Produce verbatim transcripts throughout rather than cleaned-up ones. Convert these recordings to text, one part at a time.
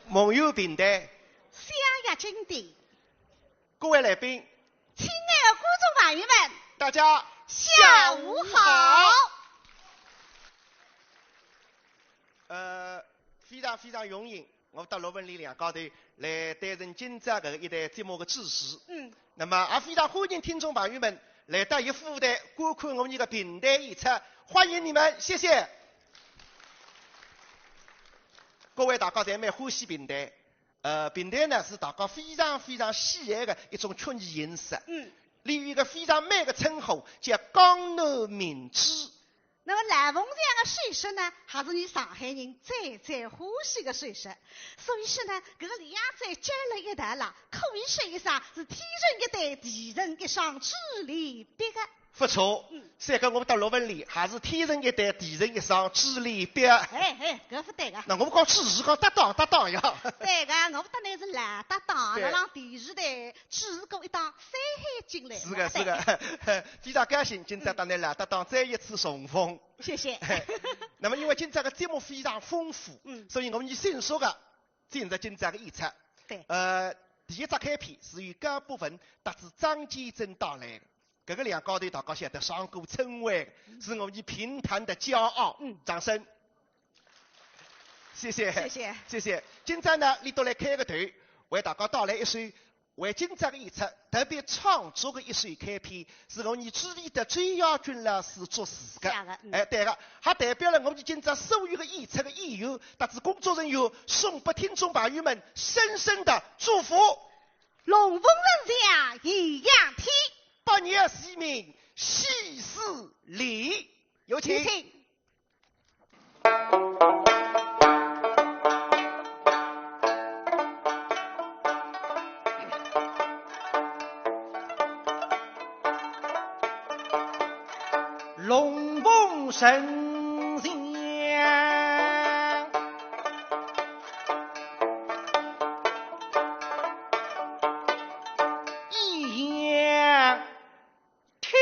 梦游评弹，相约经典。各位来宾，亲爱的观众朋友们，大家下午好。下午好。呃，非常非常荣幸，我搭陆文丽两家头来担任今朝搿一档节目的主持。嗯。那么也非常欢迎听众朋友们来到一副舞台观看我们一个评弹演出，欢迎你们，谢谢。各位大家侪蛮欢喜评弹，呃，评弹呢是大家非常非常喜爱的一种曲艺形式。嗯。俚有一个非常美的称呼，叫江南明珠。那么老凤祥的手势呢，还是伲上海人最最欢喜的手势。所以说呢，搿个两者结合了一道啦，可以说一声是天成一对，地成一双，珠联璧合。不错，嗯。像搿我们搭陆文丽，还是天成一对，地成一双，珠联璧合。哎哎，搿不对个。那我们讲主持讲搭档，搭档呀。对个，我们搭倷是老搭档，对。辣浪电视台主持过一档《山海经》来。是个，是个，非常高兴，今朝搭倷老搭档再一次重逢。谢谢。那么因为今朝个节目非常丰富，嗯。所以我们就迅速个进入今朝个演出。对。呃，第一只开篇是由高博文搭仔张建珍带来的，搿个两家头大家晓得上过春晚，是我们评弹的骄傲。嗯。掌声。谢谢。谢谢。谢谢。今朝呢，俚笃来开个头，为大家带来一首 为今朝个演出特别创作个一首开篇，是我伲朱丽德周耀君老师作词个。是啊个，嗯。哎，对个，也代表了我伲今朝所有个演出个演员，搭仔工作人员，送拨听众朋友们深深的祝福。龙凤呈祥艳阳天，八月黎明西施里。有请。有请。 龙凤呈祥，艳阳 天。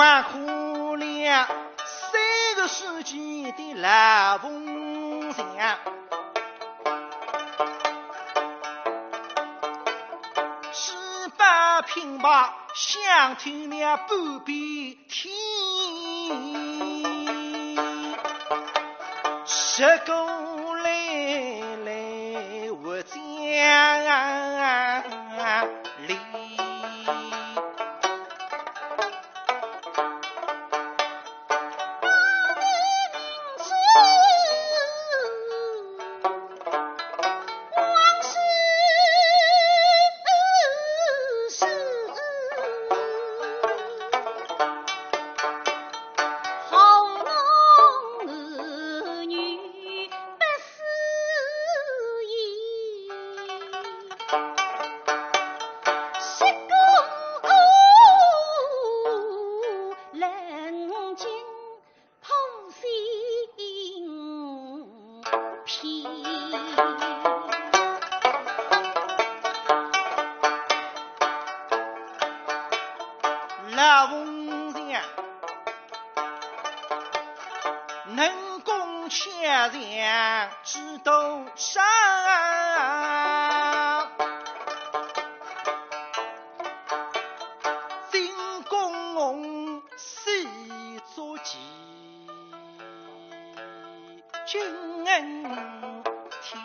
横跨了三个世纪的老凤祥，几百品牌响透了半边 天，十个来来活将里。老凤祥，能工巧匠几多少？ 金公红，四足旗，金恩天。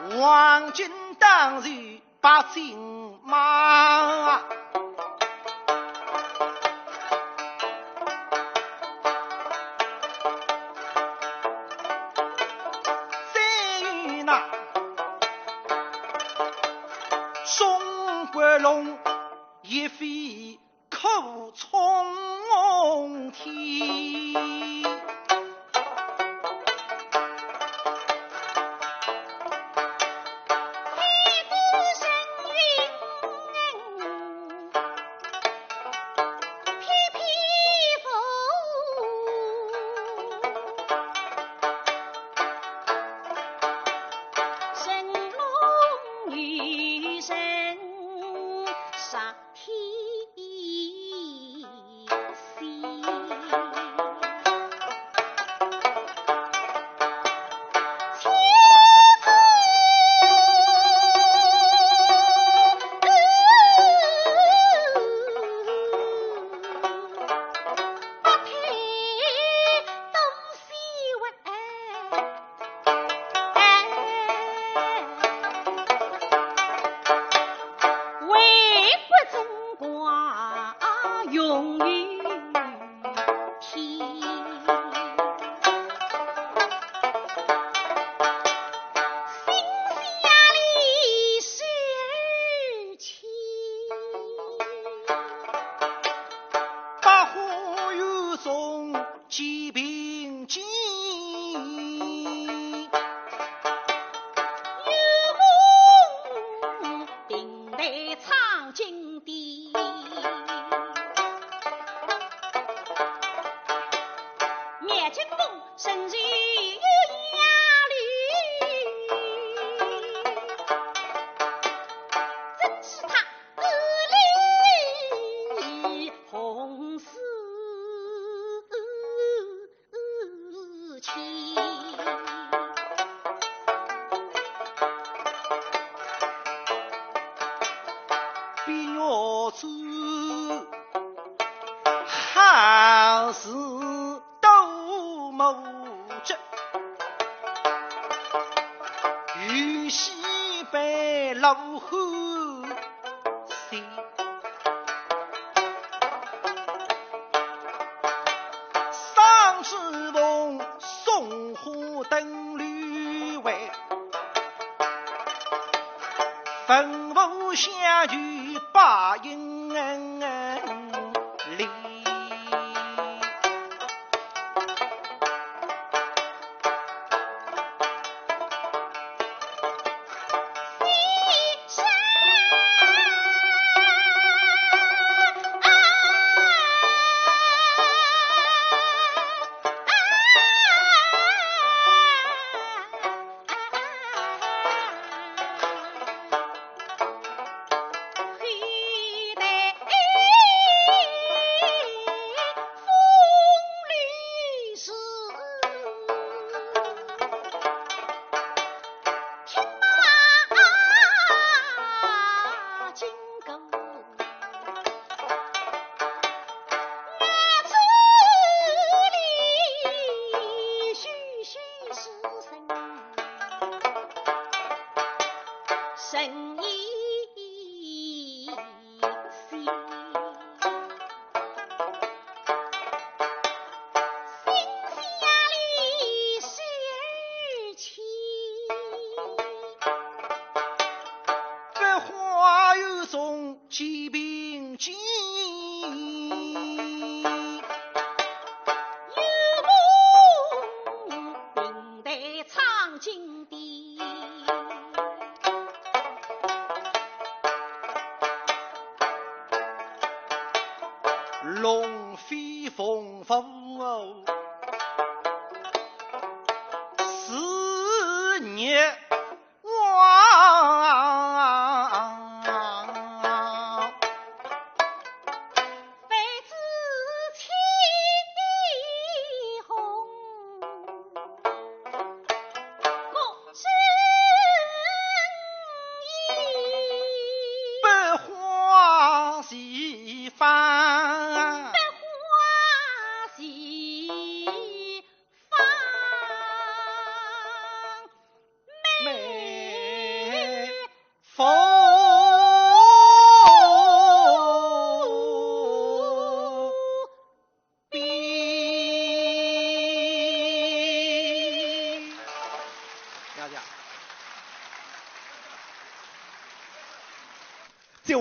黄金当然 白金马。龙亦非可冲天。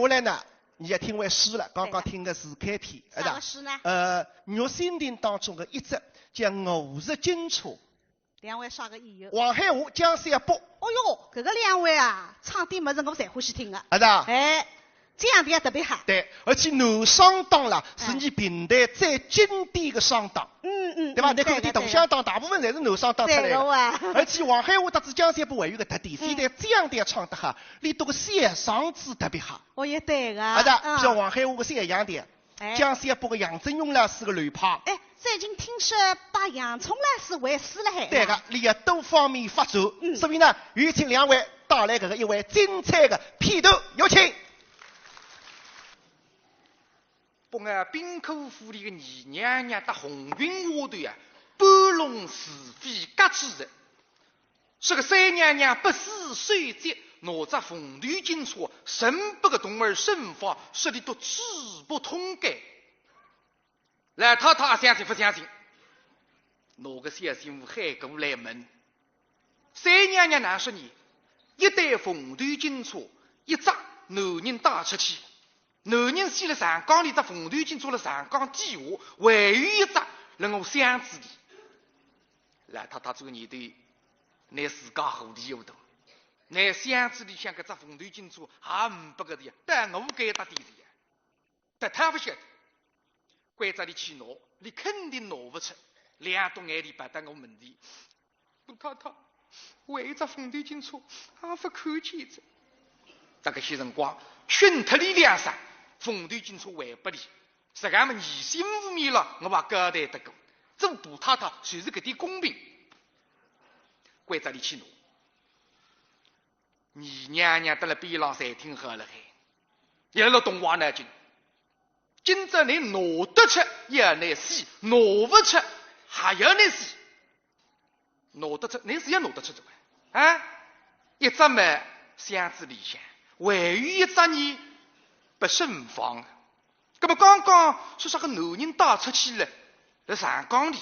下来呢，你也听完书了，刚刚听个是开篇，对的。哎，啥个书呢？呃，《玉蜻蜓》当中的一只叫《五十金钗》。两位啥个意思？王海华、江小波。哦哟，搿个两位啊，唱点物事我侪欢喜听个。啊，是啊。哎，这样的也特别好。对，而且男双档啦，哎。是你评弹最经典的双档。嗯，嗯，对吧？嗯，那个对的，对的。同乡档大部分侪是男双档出来的。对的啊。而且王海华搭仔江小波还有一个特点，嗯。非但这样的唱得好，俚笃个小嗓子特别好。哦，也对个。啊，是啊，嗯。像王海华个小样调，哎。江小波个杨振勇老师个流派。哎，最近听说把杨聪老师还试了海呢。对个，俚要多方面发展。嗯。所以呢，有请两位带来搿个一回精彩的片段，有请。 不过冰口府里的二娘娘搭红云丫头啊，搬弄是非，各自的。说个三娘娘不思守节，拿只凤头金钗，十八个童儿身房，说俚笃嘴巴痛该。老太太相信不相信？拿个小媳妇喊过来问，三娘娘哪说呢？一对凤头金钗，一只男人带出去， 男人死了长江里，只凤头金钗辣长江底下，还有一只辣我箱子里。老太太转念头，倷自家糊里糊涂，倷箱子里向搿只凤头金钗也呒不个呀，但我该搭点个呀，但他勿晓得。关照俚去拿，俚肯定拿勿出，两只眼泪白搭我问俚。 老太太，为一只凤头金钗，也勿看见哉。搿歇辰光，训脱俚两声，凤头金钗还拨俚，实梗么，伲心腹面浪，我也交代得过，做大太太，就是搿点公平。关照俚去拿。二娘娘辣辣边浪侪听好了海，也辣动歪脑筋。今朝倷拿得出，也要倷死；拿勿出，还要倷死。 拿得出，倷是也拿得出个啊？一只么箱子里向，还有一只呢，拨身房。葛么刚刚说啥个男人带出去了，辣长江里，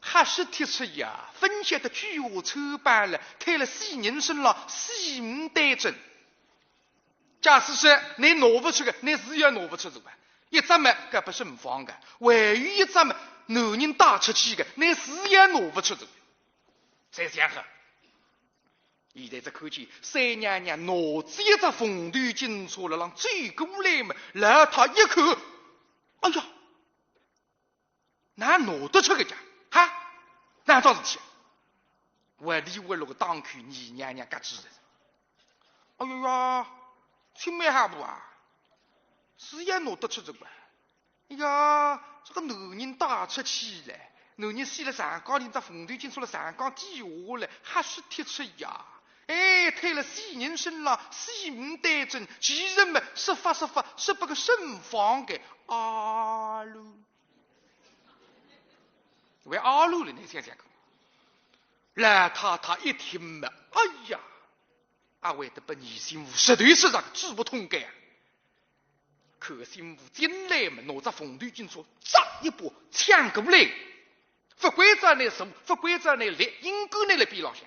黑水踢出呀，勿晓得几化穿帮了，推了死人身浪，死无对证。 假使说倷拿勿出个，倷是也拿勿出个吧？一只么，搿拨身房个，还有一只么，男人带出去个，倷是也拿勿出个。侪想好，现在只看见三娘娘拿仔一只凤头金钗辣浪走过来么，老太一看，哎呀， 哪拿得出个呀？哈？哪桩事体？我里屋里个当口二娘娘咯吱了。哎哟呀，青梅还不啊？是也拿得出个吧？哎呀，这个男人带出去了，男人死了长江里，只凤头金钗辣长江底下了，黑水踢出呀。哎，推了死人身浪，死无对证，其实么，说法说法，说拨个身房个，啊喽。 为阿鲁了，倷想想看。老太太一听嘛，哎呀，阿会得拨伲心腹实头实浪个嘴巴痛该啊！看心腹进来嘛，拿只凤头金钗扎一把抢过来，勿关照倷坐，勿关照倷立，硬搁倷辣边浪向。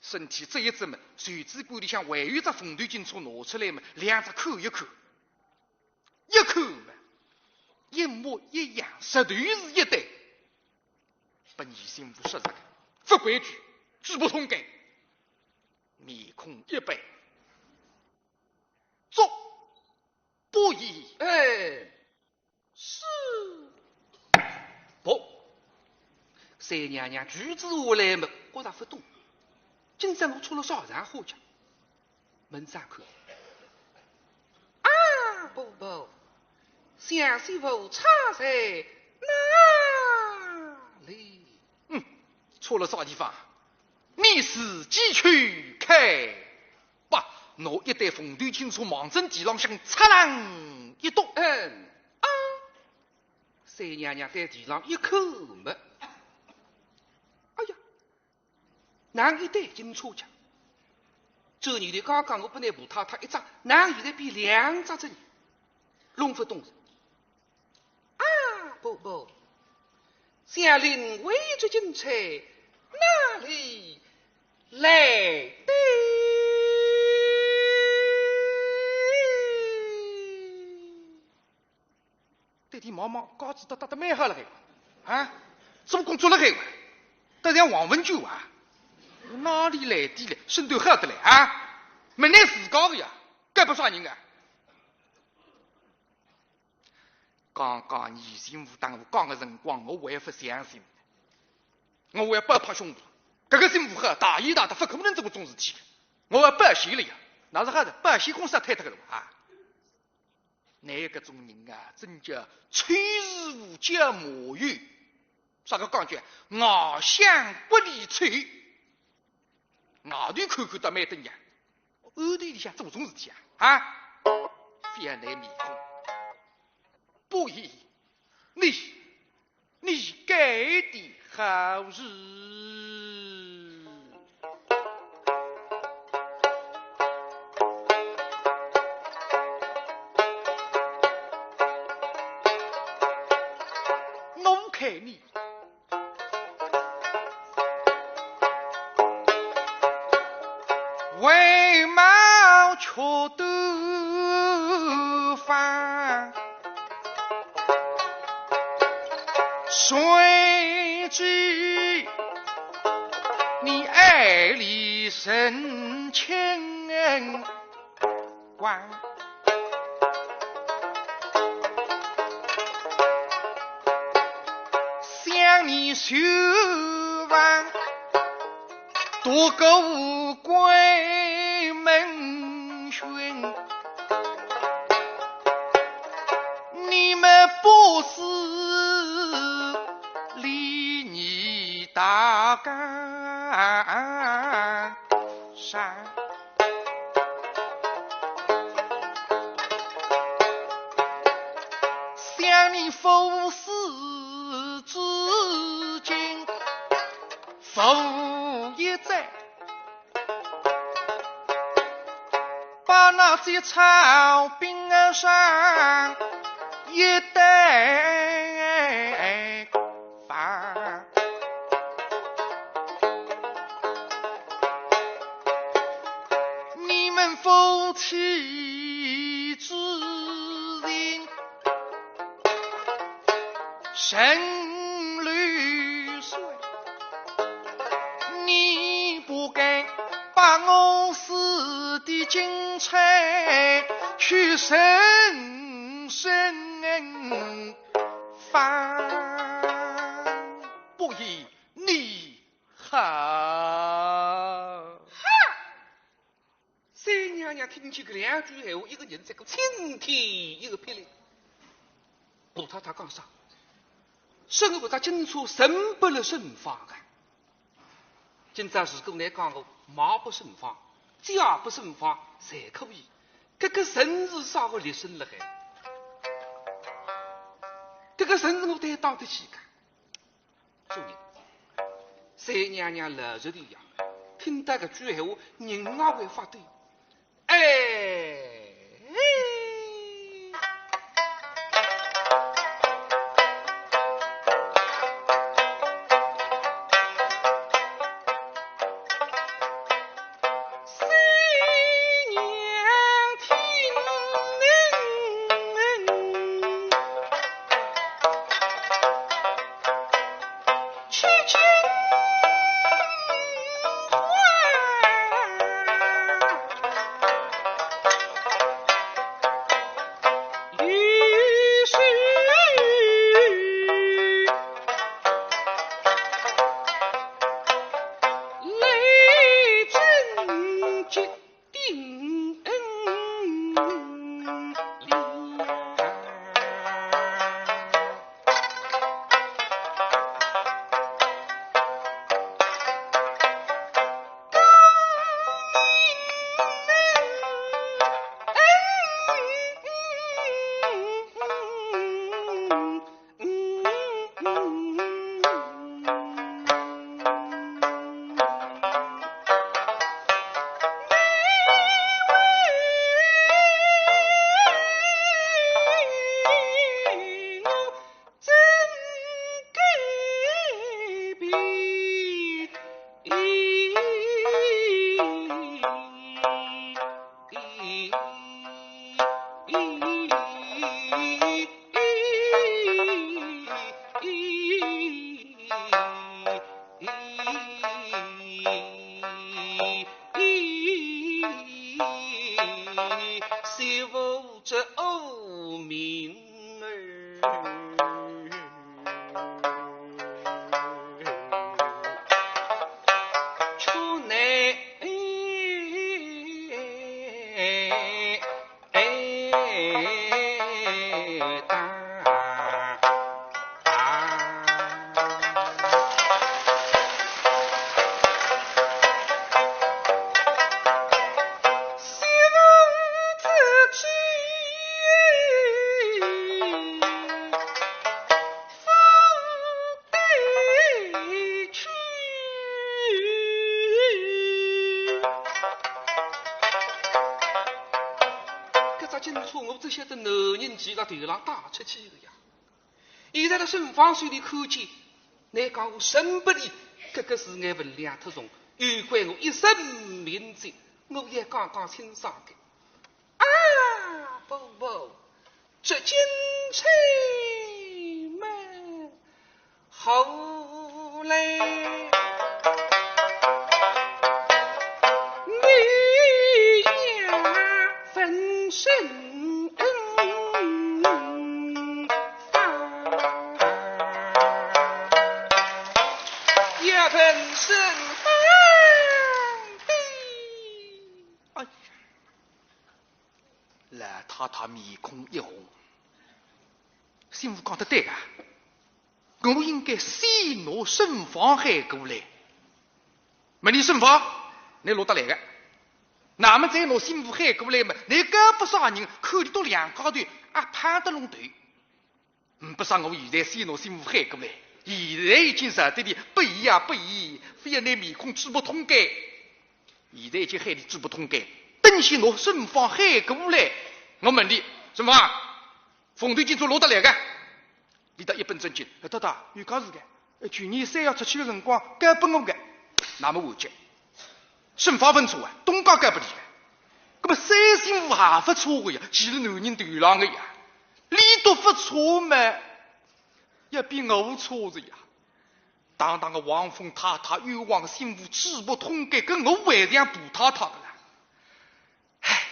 身体侧一侧嘛，袖子管里向还有只凤头金钗拿出来嘛，两只看一看。 一看嘛，一模一样，实头是一对。拨伲心腹说着个，勿规矩，嘴巴痛该。面孔一板，作不依。哎，是。不，三娘娘句子下来嘛，觉着勿懂。今朝我出了啥场化讲？ 门上看。啊，婆婆，想媳妇差在哪里？嗯，差了啥地方？你是几去开吧，拿一对凤头金钗望准地浪向嚓啷一倒。嗯，啊，三娘娘对地浪一看么，哎呀， 哪一对金钗讲？这年头刚刚我本来婆太太一只，哪现在变两只子呢？弄勿懂哉。啊，婆婆，想另外一只金钗哪里来的？天毛毛，架子搭搭得蛮好了海，啊，做工作了海，得像王文俊啊，哪里来的嘞？身段好得来啊？没拿自家个呀，该不啥人啊？刚刚你媳妇搭我讲个辰光，我还不相信，我还拍拍胸脯，搿个媳妇好，大爷大的，不可能做搿种事体的，我要报险了呀。那是好的，报险公司退脱个了啊。 那个种人啊，真叫丑事无家莫有。啥个讲究？外向骨里丑，外头看看倒蛮登样，暗地里向做种事体啊，啊？翻来面孔，不义，你 你干的好事。我看你为毛却端方，谁知你爱里生牵挂。想你修房 独孤闺门寻，你们不是离你大江山。想你赴死之境， 赴一哉，把那些草兵啊上一带放。你们夫妻之情 深绿水，你不该把我死的金钗去深深放。不义，你好。哈！ 三娘娘听见搿两句闲话，一个人像个晴天一个霹雳。大太太讲啥？说我搿只金钗赠拨了沈芳个。今朝如果倷讲我卖拨沈芳，借拨沈芳，侪可以。搿个人是啥个立身辣海？搿个人是我担当得起个。 做人，三娘娘老实个呀，听到搿句闲话，人也会发抖。哎，我只晓得男人去了头浪打出去的呀。现在的沈芳手里看见，乃讲我沈不离，搿个字眼分量忒重，有关我一生名节，我也讲讲清爽个。啊，不不，这金钗嘛，好嘞，你呀分身恩。 也分身分的。哎呀，老太太面孔一红，新妇讲得对啊，我应该先拿沈芳喊过来。问伊沈芳，你落得来个？那么再拿新妇喊过来嘛，你搿不啥人，看得到两家头，啊，攀得拢头。 嗯，不啥，我现在先拿新妇喊过来，现在已经晓得的，不依啊，不依，非要拿面孔嘴巴通改。现在已经喊得嘴巴通改，等歇拿沈芳喊过来，我问你，沈芳，凤头金钗落得来个？伊倒一本正经，哎，太太，有介事个，哎，去年三爷出去的辰光，交拨我个，那么完结。 沈芳勿错啊，东家交拨伊个。搿么三新妇也勿错个呀，其实男人头浪个呀，俚笃勿错嘛，也比我错着呀。堂堂个王凤太太，冤枉新妇，嘴巴通改，搿我还像大太太个啦。唉。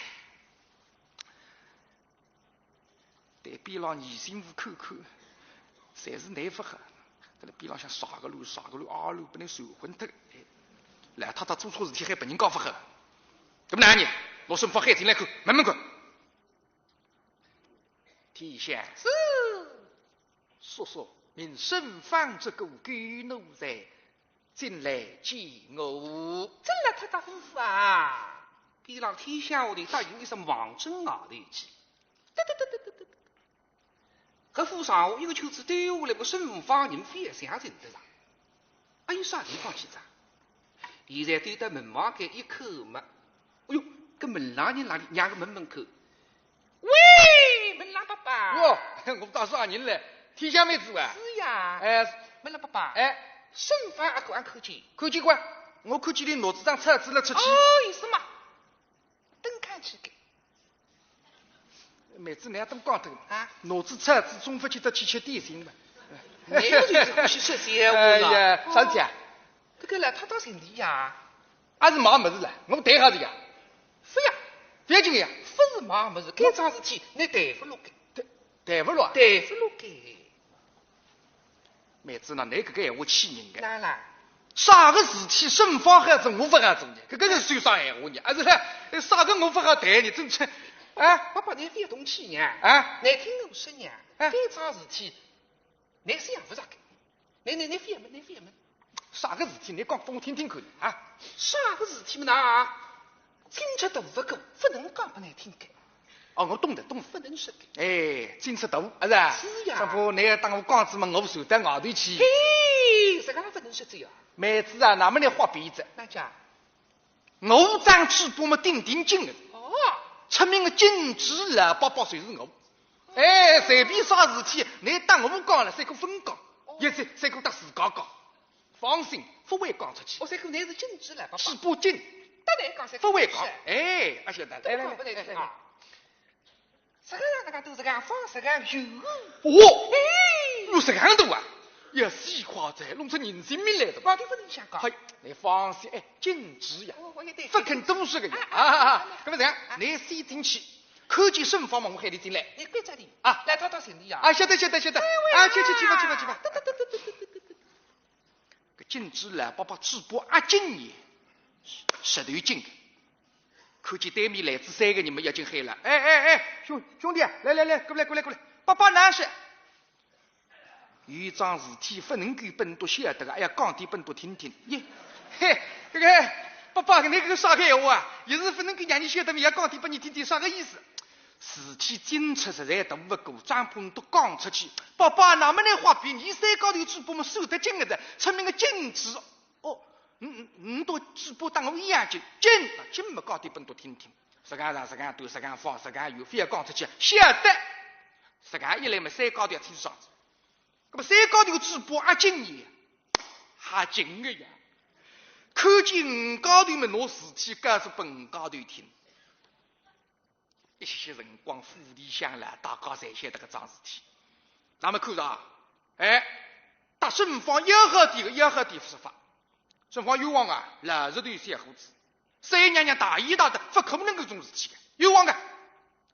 对边浪二新妇看看，侪是倷勿好，辣辣边浪向啥个乱啥个乱，啊乱拨倷传昏脱个。哎，老太太做错事体还拨人家勿好，搿么哪能？拿沈芳喊进来看，问问看。天香。是。叔叔，命沈芳这个狗奴才进来见我。真老太太吩咐啊。边浪天香下头答应一声，望准外头去。 得得得得得得得。搿副上下一个圈子兜下来，个沈芳人覅像寻得着。哎哟，啥地方去着？现在对到门房间一看嘛，哎哟，搿门浪人哪里？让我问问看。喂，门浪伯伯。哟，我搭啥人嘞？天香妹子啊？是呀。哎。门浪伯伯。哎。沈芳阿哥阿看见？看见过，我看见伊拿仔张菜纸了出去。哦，意思嘛。 等看去个。妹子，倷也忒讲头了啊！拿仔菜纸总勿见得去吃点心嘛。倷就是欢喜说闲话啦。哎呀，啥事体啊？搿个老太太寻俚呀？阿是买物事了，我谈好的呀。勿呀，勿要紧的呀。勿是买物事，搿桩事体倷谈勿落个。谈，谈勿落啊？谈勿落个。 妹子呐，倷搿个闲话气人个。哪啦？啥个事体沈芳好做，我勿好做呢？搿个是算啥闲话呢？啊，是啥个我勿好谈呢？真是，啊？伯伯，倷覅动气呀。啊？倷听我说呀，哎。搿桩事体，倷想勿着个。倷，倷，倷覅问，倷覅问。啥个事体？倷讲拨我听听看啊。啥个事体嘛呐？ 今朝大勿过，勿能讲拨倷听个。哦，我懂得，懂得。勿能说个。哎，今朝大，啊是啊？是呀。丈夫，倷要搭我讲仔嘛，我传到外头去。嘿，实梗勿能说个呀。妹子啊，那么倷豁边哉。哪讲？我当主播嘛，顶顶金个。哦。出名个金主老伯伯就是我。哎，随便啥事体，倷搭我讲了，三个勿讲，哦。也是三个搭自家讲。 放心，勿会讲出去。哦，三哥，倷是金主老伯伯。主播金。搭倷讲三哥，勿会讲。是。哎，阿晓得，来来来，来来来。实梗大家都实梗放，实梗有。哦，哎。有实梗大啊？也是夸张，弄出人性命来的。外头勿能相讲。嗨，倷放心，哎，金主呀，哦，我也对。勿肯多说个呀。啊，啊，啊，啊，啊，搿么这样，啊。倷先进去，看见沈芳嘛，我喊倷进来。倷关照点。啊。老太太寻俚呀。啊，晓得，晓得，晓得。哎，喂，啊，去，去，去吧，去吧，去吧。啊，得，得，得。 搿金主老伯伯主播阿金也，实头金个。看见对面来仔三个人嘛，要紧喊了：“哎，哎，哎，兄，兄弟啊，来，来，来，过来，过来，过来，伯伯哪哼？有桩事体勿能够拨倷笃晓得个，哎呀，讲点拨倷笃听听。耶，嘿，搿个，伯伯，倷搿个啥个闲话啊？也是勿能够让倷晓得嘛，也讲点拨倷听听，啥个意思？” 事体进出实在大勿过，张婆倷笃讲出去，伯伯，那么倷豁边，伲三家头主播嘛，算得金个哉，出名个金主。哦，嗯，嗯，倷笃主播搭我一样金，金，金嘛讲点拨倷笃听听。实梗长，实梗短，实梗方，实梗圆，覅讲出去，晓得。实梗一来嘛，三家头要清爽哉。那么三家头个嘴巴阿紧呢，还紧个呀。看见五家头嘛，拿事体告诉拨五家头听。一歇歇辰光，府里向了，大家侪晓得搿桩事体。那么看着啊，哎，搭沈芳要好点个，要好点勿说法。沈芳冤枉啊，老实头小伙子，三娘娘大义大德，勿可能搿种事体个，冤枉个。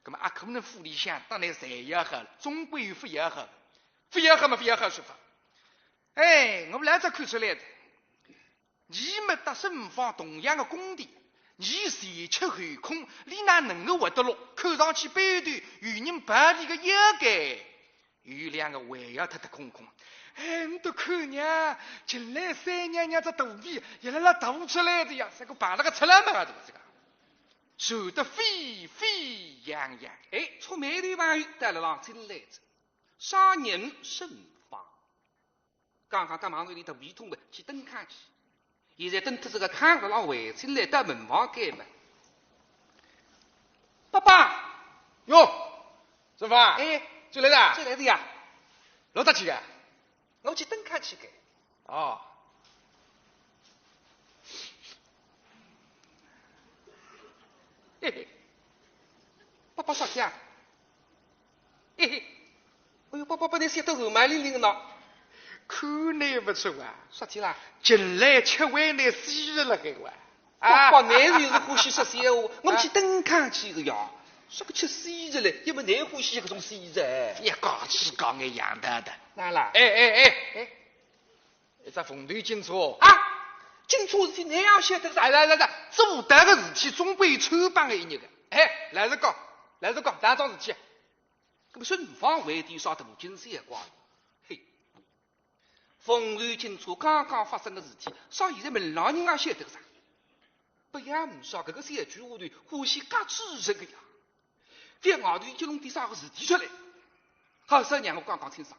那么阿可能府里向当然侪要好了，总归有勿要好个，勿要好嘛，勿要好说法。哎，我老早看出来个。伊么搭沈芳同样个工钿，伊前吃后空，伊哪能够活得落？看上去背后有人抱伊个腰个。有两个胃要脱得空空。哎，你都看呀，近来三娘娘只肚皮也辣辣大出来个呀，像个排了个出来嘛，是勿是个？笑得沸沸扬扬。哎，触霉头朋友到了浪进来哉，啥人？沈芳。刚刚搭忙里头一通个去登炕去，现在登脱这个炕了，浪回进来到门房间嘛。爸爸，哟，沈芳，哎，转来哉啊？转来哉呀。老早去个？我去登炕去个。哦。嘿嘿，爸爸啥体啊？嘿嘿，哎哟，爸爸，爸爸，倷笑得肉麻灵灵个呢。看倷勿出啊，啥体啦？近来吃坏倷西食了海哇。啊，爸爸，倷就是欢喜说闲话，我去登炕去个呀。啥个吃西食嘞？要么倷欢喜搿种西食？覅讲自家眼样大的。哪啦？哎哎哎哎，一只凤头金钗啊！金钗事体倷也晓得个啥？哎，来来来，做大个事体总归有穿帮个一日个。哎，老实讲，老实讲，哪桩事体？那么沈芳为点啥大惊小怪？嘿，凤头金钗刚刚发生个事体，啥现在门浪人也晓得个啥？不要唔说，搿个小鬼下头欢喜夹主人个呀。覅外头一弄点啥个事体出来，好生让我讲讲清爽。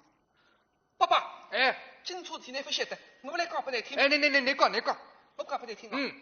爸爸，哎，金钗事体倷勿晓得，我来讲拨倷听。哎，倷倷倷倷讲，倷讲。我讲拨倷听啊。嗯。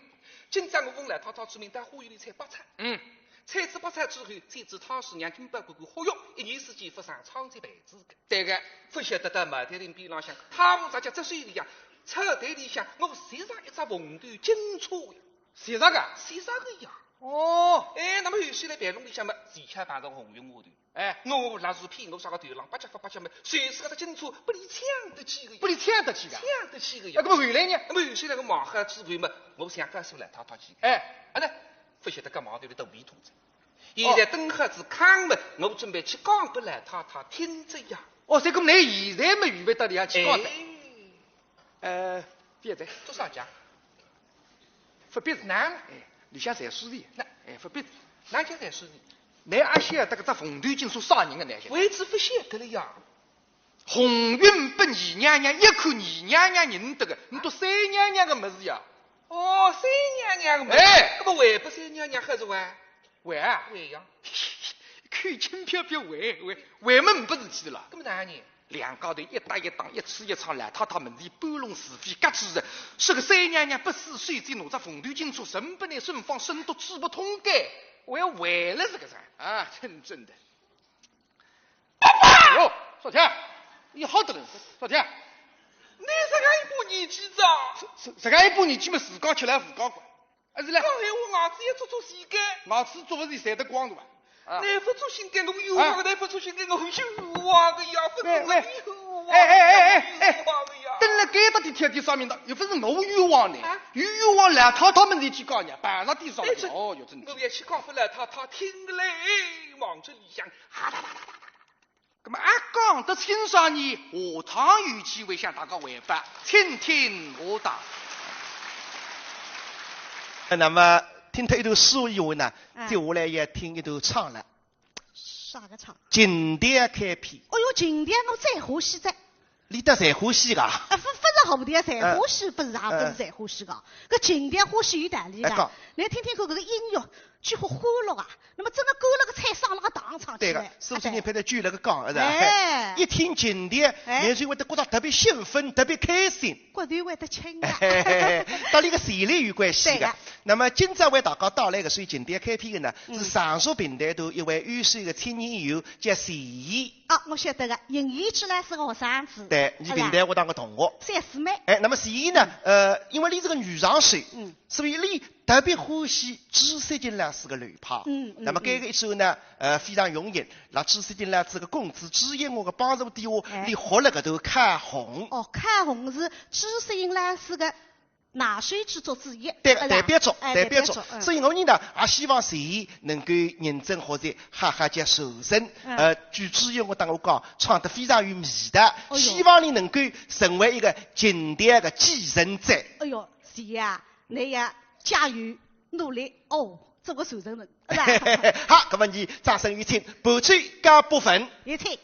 今朝我奉老太太之命到花园里采白菜。嗯。采仔白菜之后，采仔汤水，让金宝乖乖好用，一年四季勿生疮疾疱子个。对个。勿晓得到茅台亭边浪向，太湖大家只水里向，草堆里向，我拾着一只凤头金钗呀。拾着个？拾着个呀。哦。哎，那么后首来办公里向嘛，恰巧碰着红云下头。哎，我我拉住屁，我啥个头浪，八角发八角嘛，就是搿只金钗，拨伊抢得去个呀。拨伊抢得去个？抢得去个呀。哎，那么后来呢？那么后首来我忙好之后嘛，我想告诉老太太去。哎。啊，那勿晓得搿忙头里头一通哉。现在登好仔炕嘛，我准备去讲拨老太太听哉呀。哦，搿个倷现在嘛预备到里向去讲哉。哎。呃，覅哉。做啥介？勿必哉。哪？哎，里向侪书的。那，哎，勿必哉。哪叫侪书的？倷阿晓得搿只凤头金钗啥人个呢？为仔勿晓得了呀。红云拨二娘娘一看，二娘娘认得个，倷笃三娘娘个物事呀。哦，三娘娘个物事。哎。搿么还拨三娘娘吓着哇？会啊？会呀。看轻飘飘会，会，会么呒不事体了。搿么哪能？两家头一搭一档，一吃一唱，老太太面前搬弄是非，夹主人，说个三娘娘不死，随即拿只凤头金钗送拨倷沈芳，沈笃嘴勿通个，我要坏了搿个人啊，真正的。爸爸！哟，少天，你好得了，少天。倷实梗一把年纪哉？实，实，实梗一把年纪嘛，自家吃老虎家官。 啊，是了。讲闲话牙齿也做做细个。牙齿做勿是侪得光个伐？啊。倷勿做心个，我冤枉个，啊。倷勿做心个，我冤枉个呀，勿是我冤枉个，喂，喂。哎，哎，哎，哎，哎。冤枉个呀。等了该搭点天地啥名堂，又勿是我冤枉呢。啊？冤枉老太太面前去讲呢，办啥点啥名堂？哎，这，哦哟，真的。我要去讲拨老太太听个嘞，望仔里向，啊哒哒哒哒哒。 那么啊，讲得清爽呢，下趟有机会向大家汇报，请听下档。那么听脱一段书以后呢，哎。接下来要听一段唱了。啥个唱？琴调开篇。哎哟，琴调我最欢喜哉。你倒最欢喜个？啊，勿，勿搿只蝴蝶才欢喜，勿是也勿是才欢喜个？搿琴调欢喜有道理个。哎，讲。侬听听看搿个音乐，几化欢乐啊！那么真个灌了个彩，上了个档，唱起来。对个，苏州人配得举了个讲，是吧？哎。一听琴调，哎。侬就会得觉得特别兴奋，特别开心。骨头会得轻个。搭伊个旋律有关系个。对个。那么今朝为大家带来个首琴调开篇个呢，嗯。是常熟评弹团一位优秀个青年演员，叫钱怡。 啊，我晓得个，邢怡之呢是个学生子。对，侬评弹学堂个同学。三四妹。哎，那么钱怡呢，呃，因为伊是个女上手，嗯。所以伊特别欢喜朱雪琴老师个流派。嗯，嗯，那么搿个一首呢，呃，非常容易，辣朱雪琴老师个公子朱一华个帮助底下，哎。伊学了搿段《开红》。哦，《开红》是朱雪琴老师个 拿手之作之一，对个，对吧？代表作，哎，代表作。代表作，嗯。所以我呢，也希望钱怡能够认真学习，好好叫传承。嗯。呃，据朱一华搭我讲，唱得非常有味道，哦哟。希望伊能够成为一个琴调个继承者。哎哟，钱怡啊，侬要加油努力哦，做个传承人。 好，那么侬掌声有请，伴奏加部分。有请。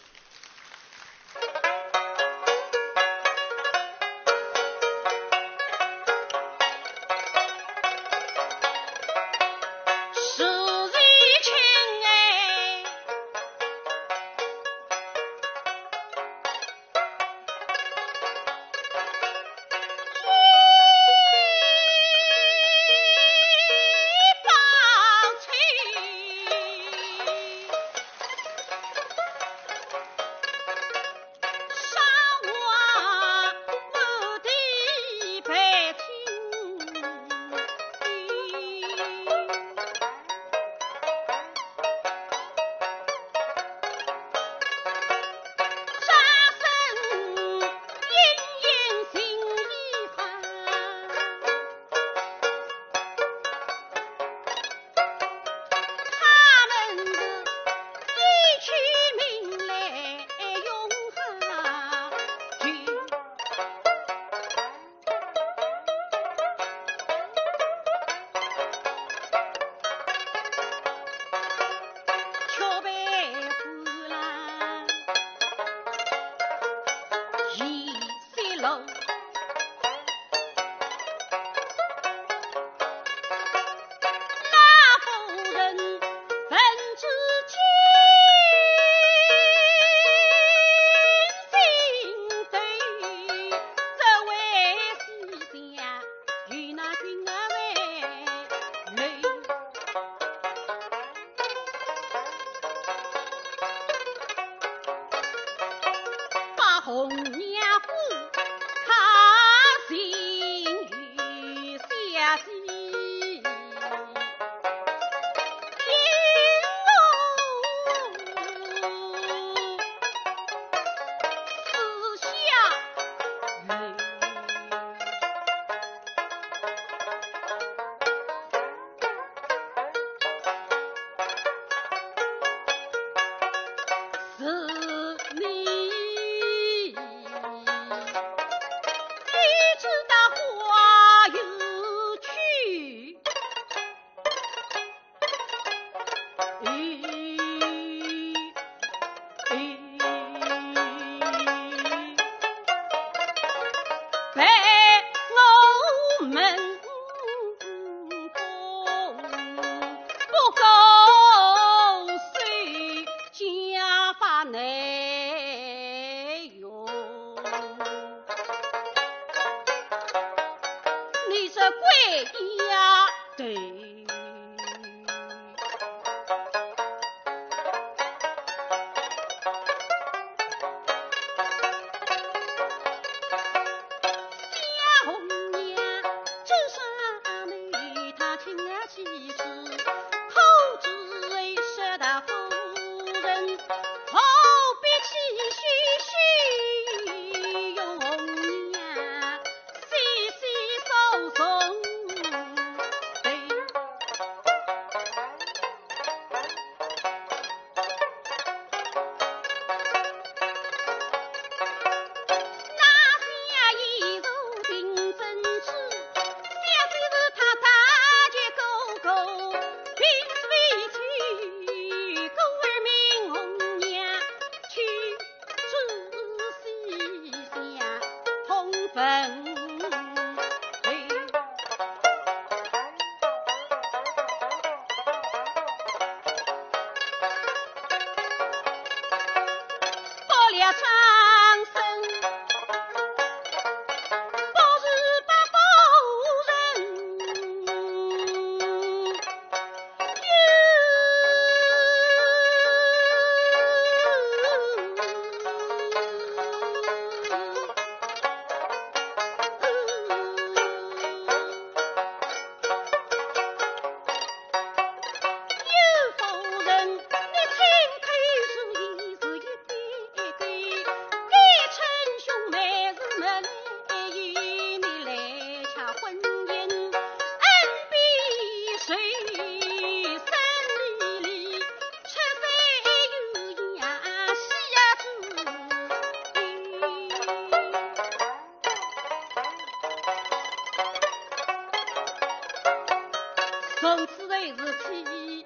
从此后是凄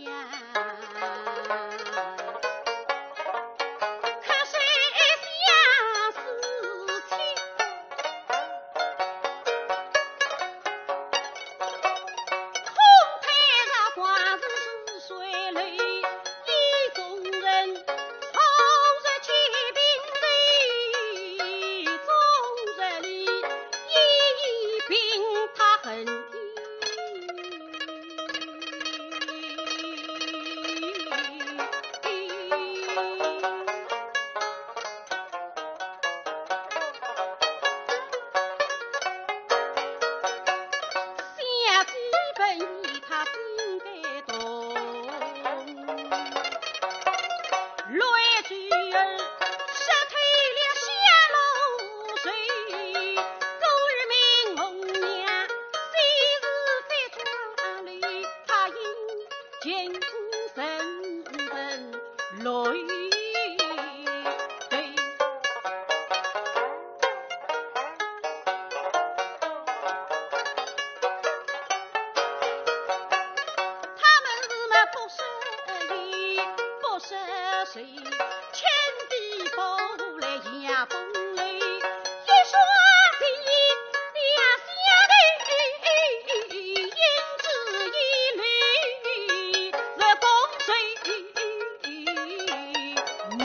凉，客舍相思情。空叹日光似水流，意中人，何日见平地，终日里，一并他恨意。 想起本意他心感动，乱珠儿，失退了香炉水，故而命红娘，先是在庄里，他因 情深深泪对。他们是么不识一，不识水，千里跑来也风雷。 一双情意两相对，胭脂一缕是共谁眉。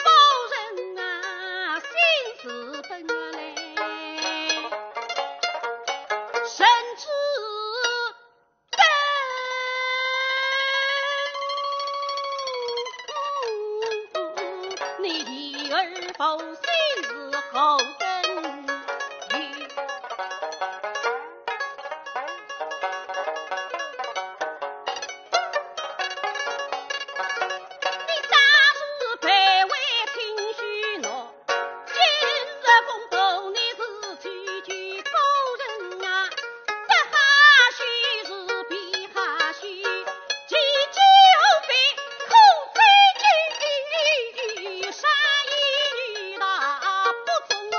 某人啊，心思本来深知 你儿否心是好根。你当时被为听许诺， 今日公布你是去救夫人啊，这哈许是比哈许，急救病苦追究，杀意大不从容。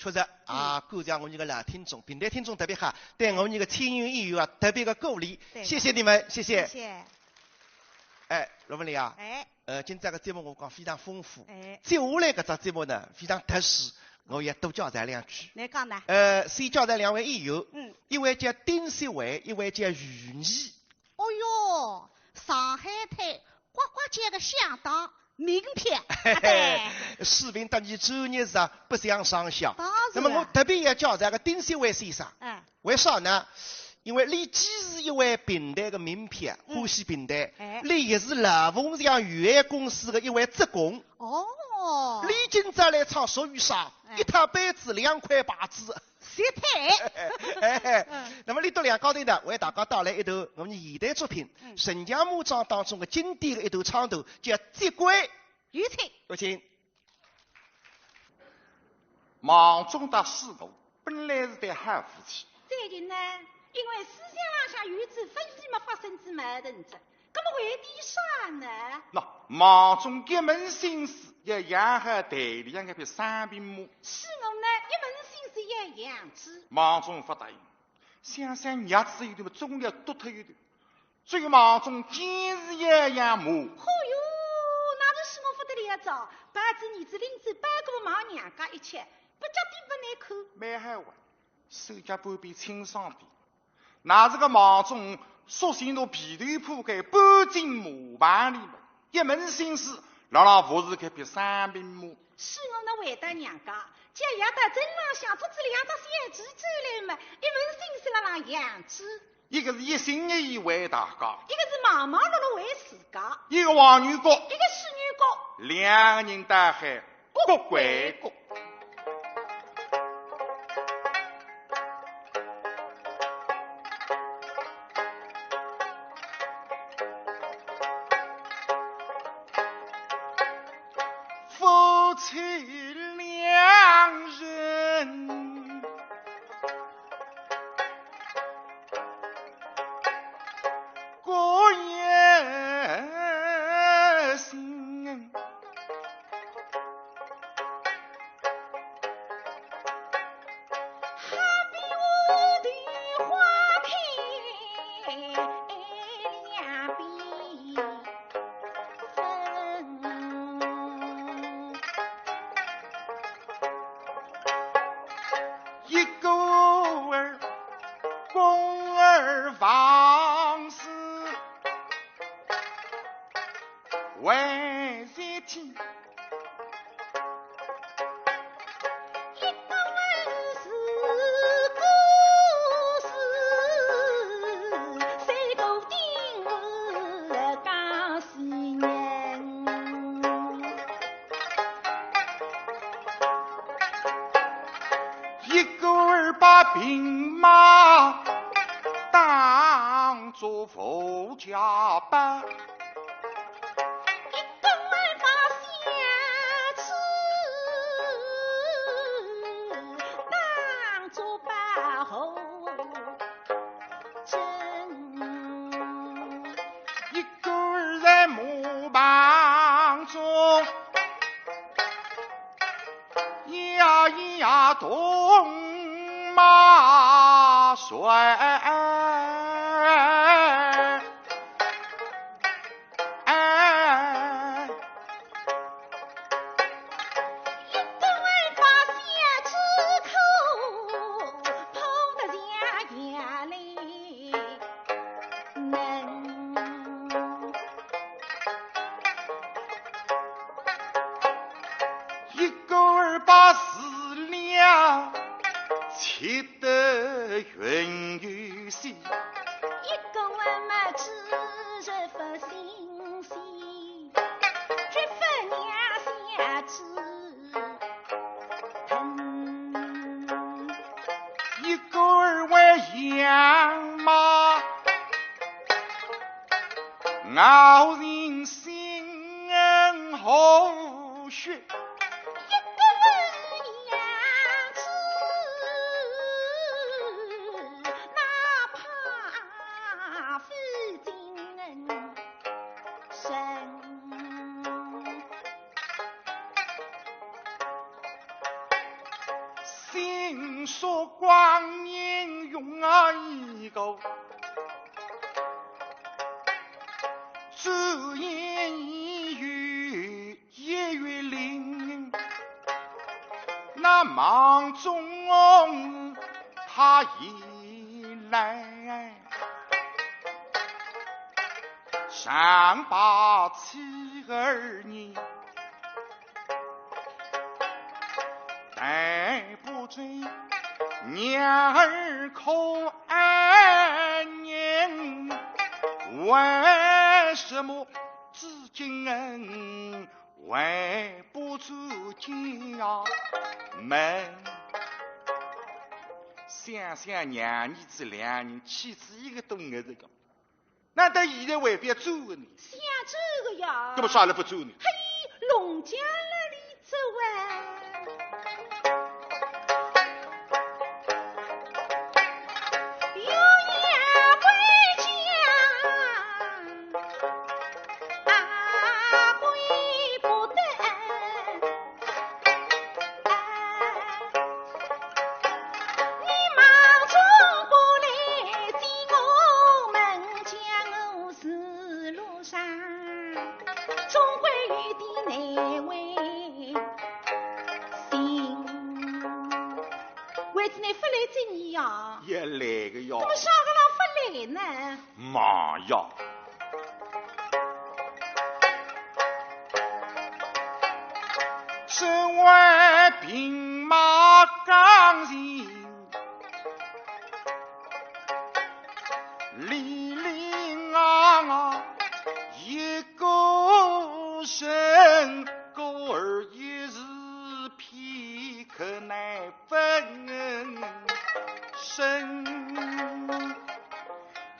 确实啊，感谢我们个老听众，评弹听众特别好，对我们个青年演员啊特别个鼓励，谢谢你们，谢谢。谢谢。哎，罗文丽啊，哎，呃，今朝个节目我讲非常丰富，哎，接下来搿只节目呢非常特殊，我也多交代两句。来讲呢？呃，先交代两位演员，嗯，一位叫丁雪慧，一位叫余妮。哦哟，上海滩刮刮节个响档名片，啊，对。水平搭伊专业是啊不相上下。当然了。那么我特别要交代个丁雪慧先生，嗯，为啥呢？因为俚既是一位评弹个名片，嗯。欢喜评弹，哎。俚也是老凤祥有限公司个一位职工。哦。俚今朝来唱，属于啥？哎。一套杯子，两块牌子。谢谢。哎，嗯。那么俚笃两家头呢，为大家带来一段我们现代作品，嗯。陈腔马庄当中个经典个一段唱段，叫《接归》。有请。有请。 马庄搭师徒本来是对好夫妻。最近呢，因为思想浪向有仔分歧么发生仔矛盾仔，那么为点啥呢？那马庄一门心思要养好台里向搿匹双并马。师徒呢，一门心思要养仔。马庄勿答应，想想日子有点么总要多脱一点。 所以马庄坚持要养马。嚯哟，那是师母勿得了哉，抱仔儿子拎仔包裹往娘家一去，勿叫点勿难看。蛮好啊，手脚半边清爽点。那是个马庄，索性拿被头铺开，搬进马棚里么，一门心思辣辣服侍搿匹双并马。师母呢回到娘家，叫爷到镇浪向捉仔两只小猪转来么，一门心思辣辣养猪。 一个是一心一意为大家，一个是忙忙碌碌为自家。一个黄牛角，一个水牛角，两个人倒还各归各。夫妻两人 各一心。好比我的花开两边 分。一个儿公而忘事为一体。 一个是个是三个丁是讲死人。一个儿把兵马当作无家班。 一个儿把小猪当作保护神。一个儿在马棚中呀呀动马帅。 哎，一个儿把小猪口捧得像眼泪能。一个儿把自己切得云游仙。一个儿嘛只是不新鲜。 一个儿为养马，熬尽心和血。一个儿养猪，哪怕费尽 神。心说光阴用啊一个，转眼已有一月零。那忙中他已来， 上把妻儿呢，带不走。娘儿可安宁？为什么至今还不出家门？想想娘儿子两人，气仔一个多月头个，哪得现在还勿要转个呢？想转个呀。搿么啥人勿转呢？嘿，弄僵了哩。 走啊，又要回家，啊，回不得。你忙中不来见我们，将我是路上 总归有点难为情。为仔倷勿来接伲呀？也来个呀。搿么啥个咾勿来呢？妈呀！只为兵马刚强， 里里外外一个人，故而一时片刻难分身。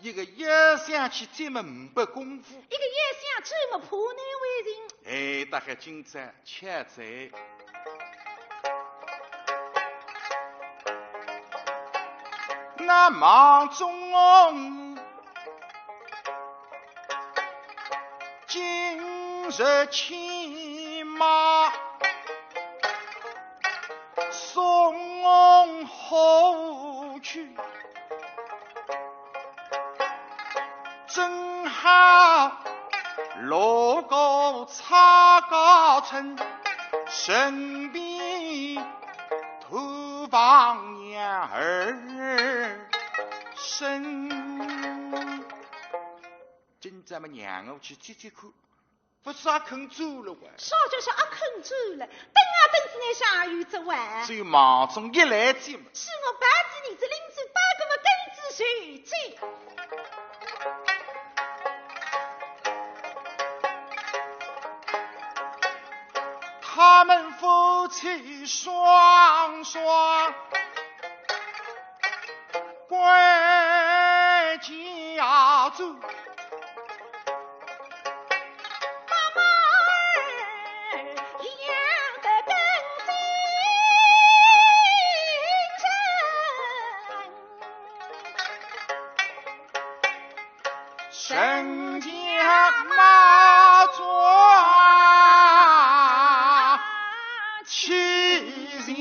一个一想去专门没功夫，一个一想专门怕难为情。哎，大概今朝 且在那忙中今日牵马送后去。 正好路过蔡家村，顺便探望娘儿身。今朝么让我去接接看，勿是阿肯转了哇？啥叫是阿肯转了？等啊等仔倷啥有只哇？只有忙中一来接么，是我把仔伲子领子，把搿么跟仔谁去？ 他们夫妻双双归家住。 身家马庄齐全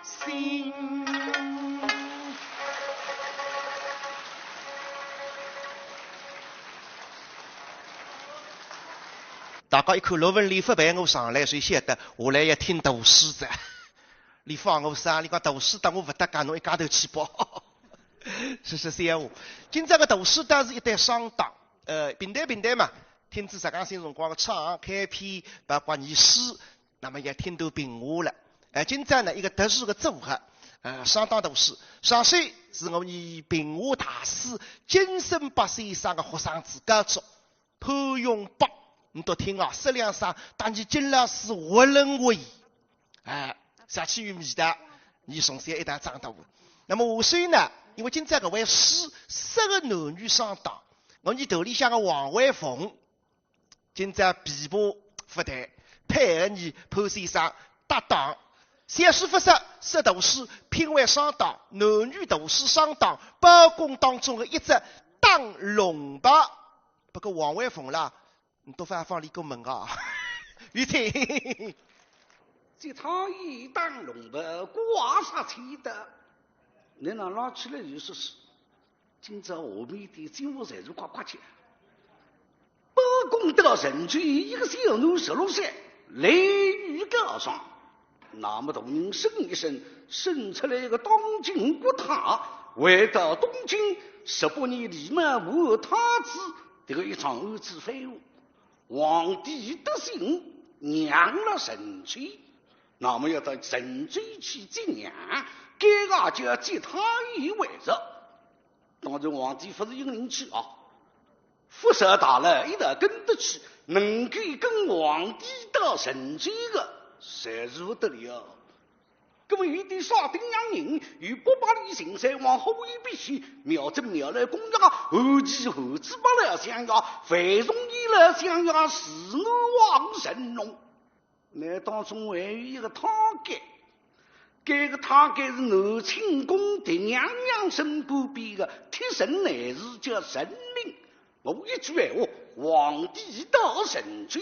心。大家一看罗文丽勿陪我上来，就晓得下来要听大书哉。 倷放我啥？倷讲大书搭我勿搭界，倷一家头去吧。说说笑话。今朝个大书搭是一对双档，呃，平台平台嘛，听仔实梗新辰光个唱开篇，包括伲书，那么也听到评话了。呃，今朝呢，一个特殊个组合，呃，双档大书，上首是我伲评话大师金圣伯先生个学生子高足 潘永伯，倷笃听啊，说两声，当年金老师活认为，哎，啥气有味道，伲从小一道长大个。那么下首呢，因为今朝搿回书适合男女双档，我伲团里向个王惠凤，今朝琵琶勿弹，配合伲潘先生搭档，小书勿说，说大书，拼位双档，男女大书双档，包公当中个一只打龙牌。 不过王惠凤啦，倷笃勿要放俚过门啊。有请。这趟一打龙牌刮煞千刀，倷拿拉起来就说是，今朝下面点节目侪是刮刮叫。包公到陈州一个小囡十六岁，来于高上。 那么大人生一生，生出来一个当今国太，回到东京，十八年礼貌换太子，迭个一桩案子翻案，皇帝得信，让了陈州。那么要到陈州去接娘，搿个就要接太医回来。当然皇帝勿是一个人去啊，勿少大老一道跟得去，能够跟皇帝到陈州的，侪是勿得了。那么有点啥顶洋人，有八百里巡山往后一避去，瞄准苗来攻呀，后期后子把来相呀，范仲淹来相呀，是南王神龙。 那当中还有一个太监，搿个太监是南清宫狄娘娘身边边个贴身内侍，叫陈琳。我一句闲话，皇帝到陈州，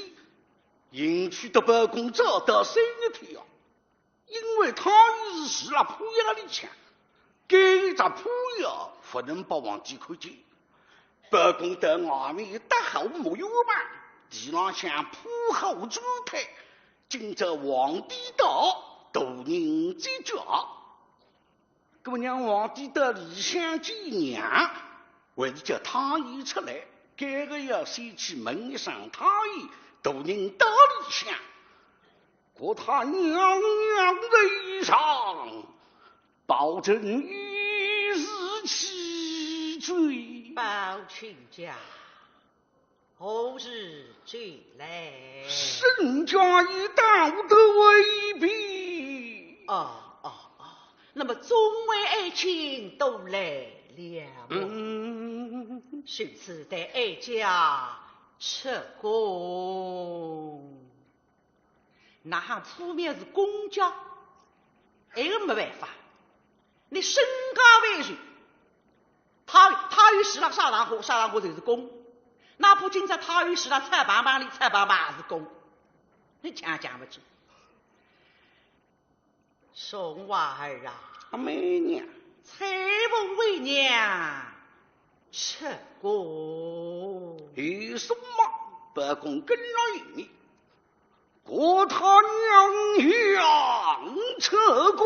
迎娶的包公早到三日天啊，因为太医是住辣铺院里向， 搿一只铺院勿能拨皇帝看见。包公到外面一搭好木院房，地浪向铺好桌台，今朝皇帝到，大人接驾。那么让皇帝到里向见娘，还是叫太医出来？搿个要先去问一声太医，大人到里向。 国太娘娘在上，包拯一时气醉。包卿家，何日转来？身家已到得回避。哦，哦，哦，那么众位爱卿都来了。嗯。如此待哀家出宫。 哪哈铺面是公家，埃个没办法，你身家万岁，太太医住辣啥场化，啥场化就是公，哪怕今朝太医住辣草棚棚里，草棚棚也是公，你讲讲勿准。松娃儿啊，阿妹娘，搀扶为娘出宫。有什么？包公跟了一面。 国太娘娘出宫，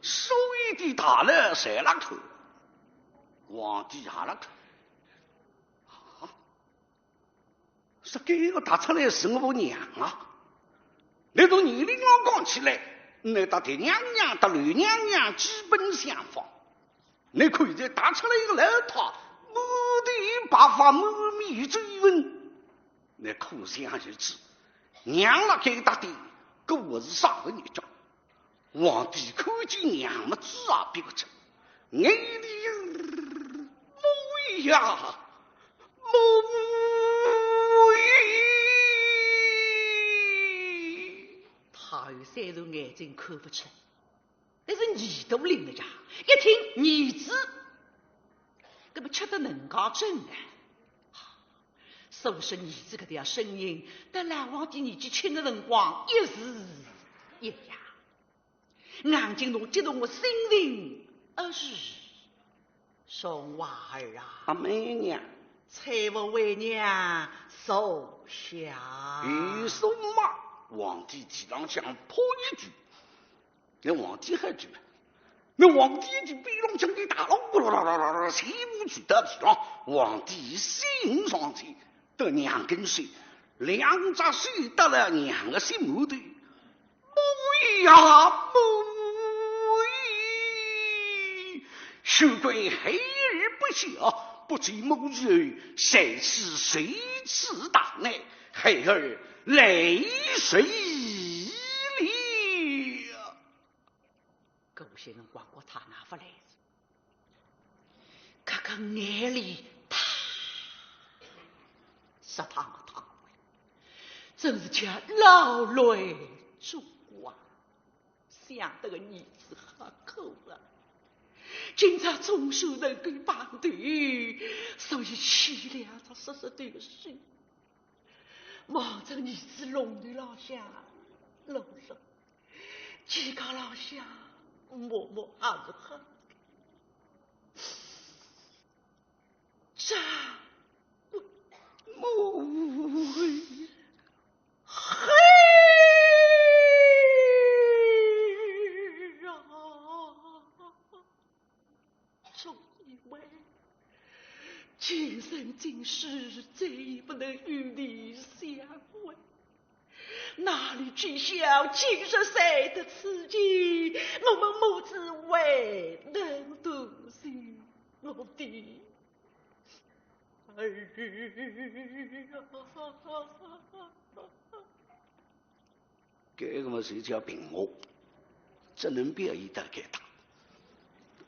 所有的大老侪辣看，皇帝也辣看。啊，说搿个踏出来是我娘啊！倷从年龄浪讲起来，倷搭狄娘娘、搭刘娘娘基本相仿。 倷看现在踏出来一个老太，满头白发，满面皱纹，倷可想而知，娘辣该搭点，搿还是啥个日脚？皇帝看见娘么，嘴也闭勿出，眼泪，母呀，母呀！太后虽然眼睛看勿出， 但是耳朵灵了呀，一听儿子，搿么吃得能介准呢。所以说儿子搿条声音，搭老皇帝年纪轻的辰光一字一样，硬劲弄激动我心灵，而是松娃儿啊，阿妹娘，搀扶为娘坐下。有什么？皇帝地浪向扑一句， 那皇帝还急，那皇帝就边浪向的大老虎啦啦啦啦啦，全部举到地上，皇帝心上去，到娘跟前，两只手搭了娘的心后头。母呀，母呀！休怪孩儿不孝，不知母后在此受此大难，孩儿来迟了。 搿歇辰光国太哪勿来哉，搿个眼泪啪，实在没淌过，真是叫老泪纵横。想得个儿子好苦啊！今朝总算能够碰头，所以牵两只湿湿透个手，望着儿子龙头浪向落落。 肩胛浪向摸摸也是好。这，母，孩儿啊！ 终以为今生今世再也不能与你相会，哪里知晓今日才得此情，我们母子未能独守我的儿啊！搿个么就叫平和，只能表现得搿搭。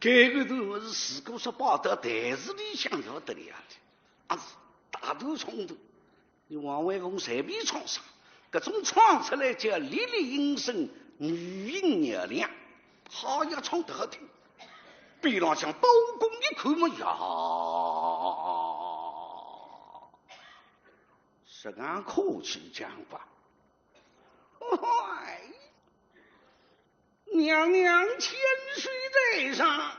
搿个头么是如果说摆到台子里向是勿得了的，啊是大头冲头。 你王惠凤随便唱啥，搿种唱出来叫历历音声，余音绕梁，好呀，唱得好听。边浪向包公一看么呀，实梗客气讲法。哎， 娘娘千岁在上，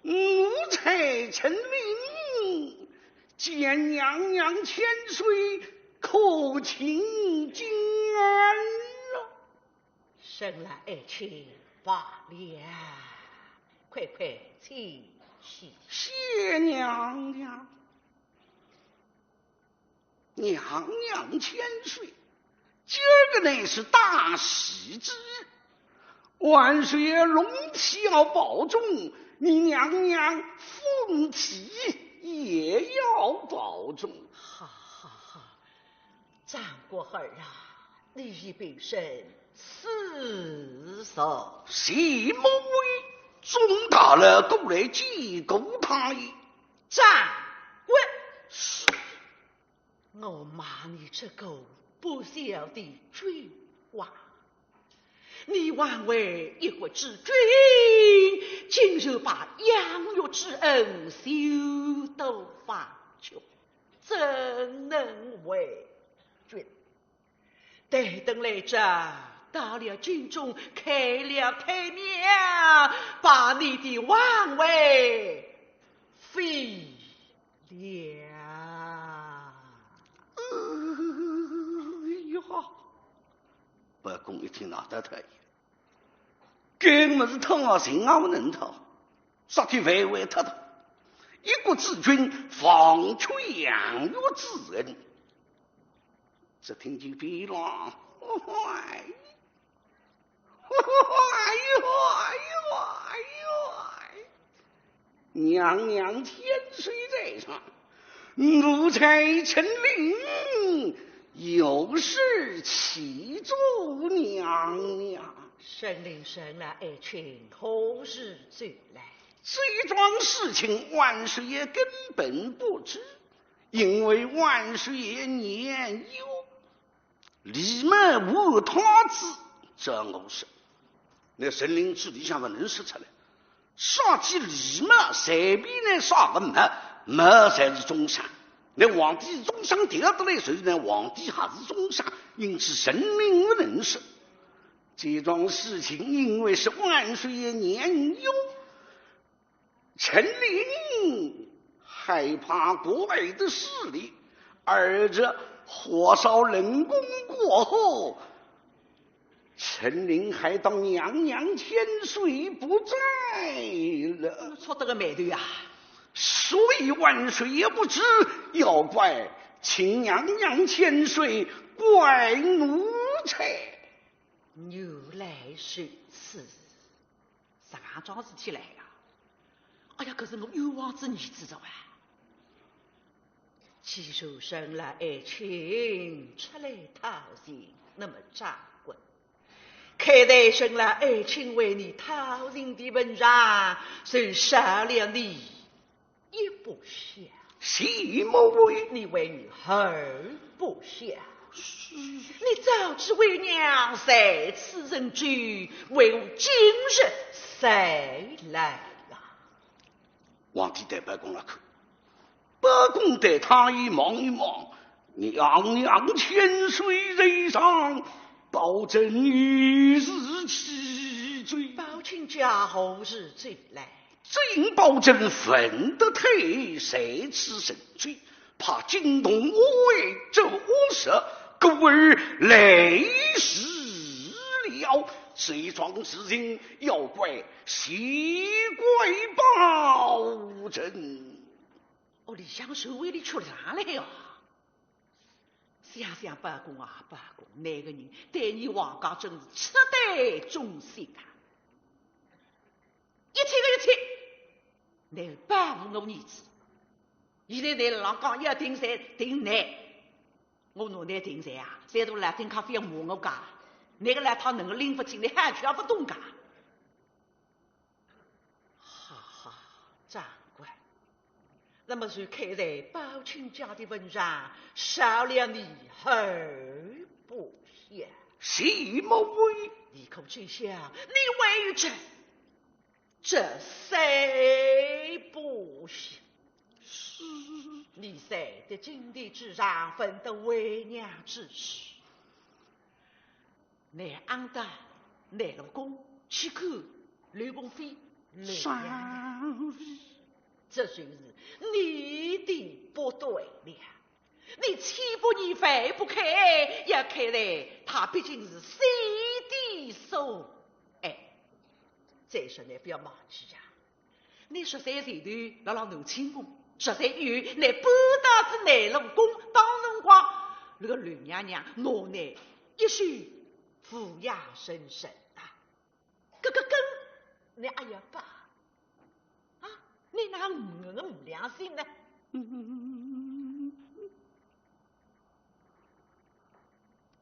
奴才陈琳见娘娘千岁，叩请金安了。沈兰爱卿罢了，快快请起。谢娘娘。 娘娘千岁，今儿个乃是大喜之日，万岁爷龙体要保重，你娘娘凤体也要保重。哈哈哈，张国儿啊，你已平身四十。谢母后，众大老过来见过太爷。张国，是。 我骂你这个不孝的君王，你枉为一国之君，竟然把养育之恩休得忘却，怎能为君？待等来者，到了京中开了太庙，把你的王位废 了。哎呀，包公一听，哪得脱呀？搿物事讨啊，寻也勿能讨，杀脱万万讨脱。一国之君，忘却养育之恩。只听见边浪，哎， 哎呦，哎呦，哎呦，哎！娘娘千岁在上，奴才陈琳有事启奏娘娘。沈琳，沈兰爱卿何时奏来？这桩事情万岁爷根本不知，因为万岁爷年幼， 礼貌无他子，照我说，乃陈琳嘴里向勿能说出来。说起礼貌，随便拿啥个貌，貌才是终生。乃皇帝终生调得来，所以呢，皇帝还是终生，因此陈琳勿能说。这桩事情因为是万岁爷年幼， 陈琳害怕国外的势力，而这火烧冷宫过后，陈琳害到娘娘千岁不在了。错得个霉头呀！所以万岁爷不知，要怪请娘娘千岁怪奴才。原来如此。 啥桩事体来呀？哎呀，搿是我冤枉仔儿子哉啊！既然沈兰爱卿出来讨情，那么张国，看在沈兰爱卿为你讨情的份上，就赦了你 一不孝。谢母后。你为女儿不孝。是。你早知为娘在此成亲，为何今日才来啊？皇帝对包公一看，包公对太爷望一望，娘娘千岁在上，包拯有事启奏。包卿家何时奏来？ 只因包拯闻得太爷在此成亲，怕惊动外族恶事，故而来迟了。这桩事情要怪谢怪包拯。哦，里向社会里出啥来哟？想想包公啊，包公，倷个人对伲王家真是赤胆忠心啊！一切个一切，倷保护我儿子。现在倷辣浪讲要定罪定倷，我拿倷定罪啊，三大老听客勿要骂我家，倷个老太能够拎勿清，倷好像勿懂家。 哈哈，长官，那么就看在包卿家的份上，饶了你二不孝。是，母后。你可知晓，你为这，这三不孝。是。你在这金殿之上，分得为娘之事。 倷安到南洛宫去看刘凤飞、刘娘娘，这就是你的不对了。你千不能万不可，要看在她毕竟是先帝所爱。再说倷勿要忘记呀， 倷十三岁头辣辣南清宫，十三以后倷搬到仔南洛宫，当辰光，那个刘娘娘拿倷一手抚养成人啊。搿个根，倷还要拔？啊，倷哪能搿个无良心呢？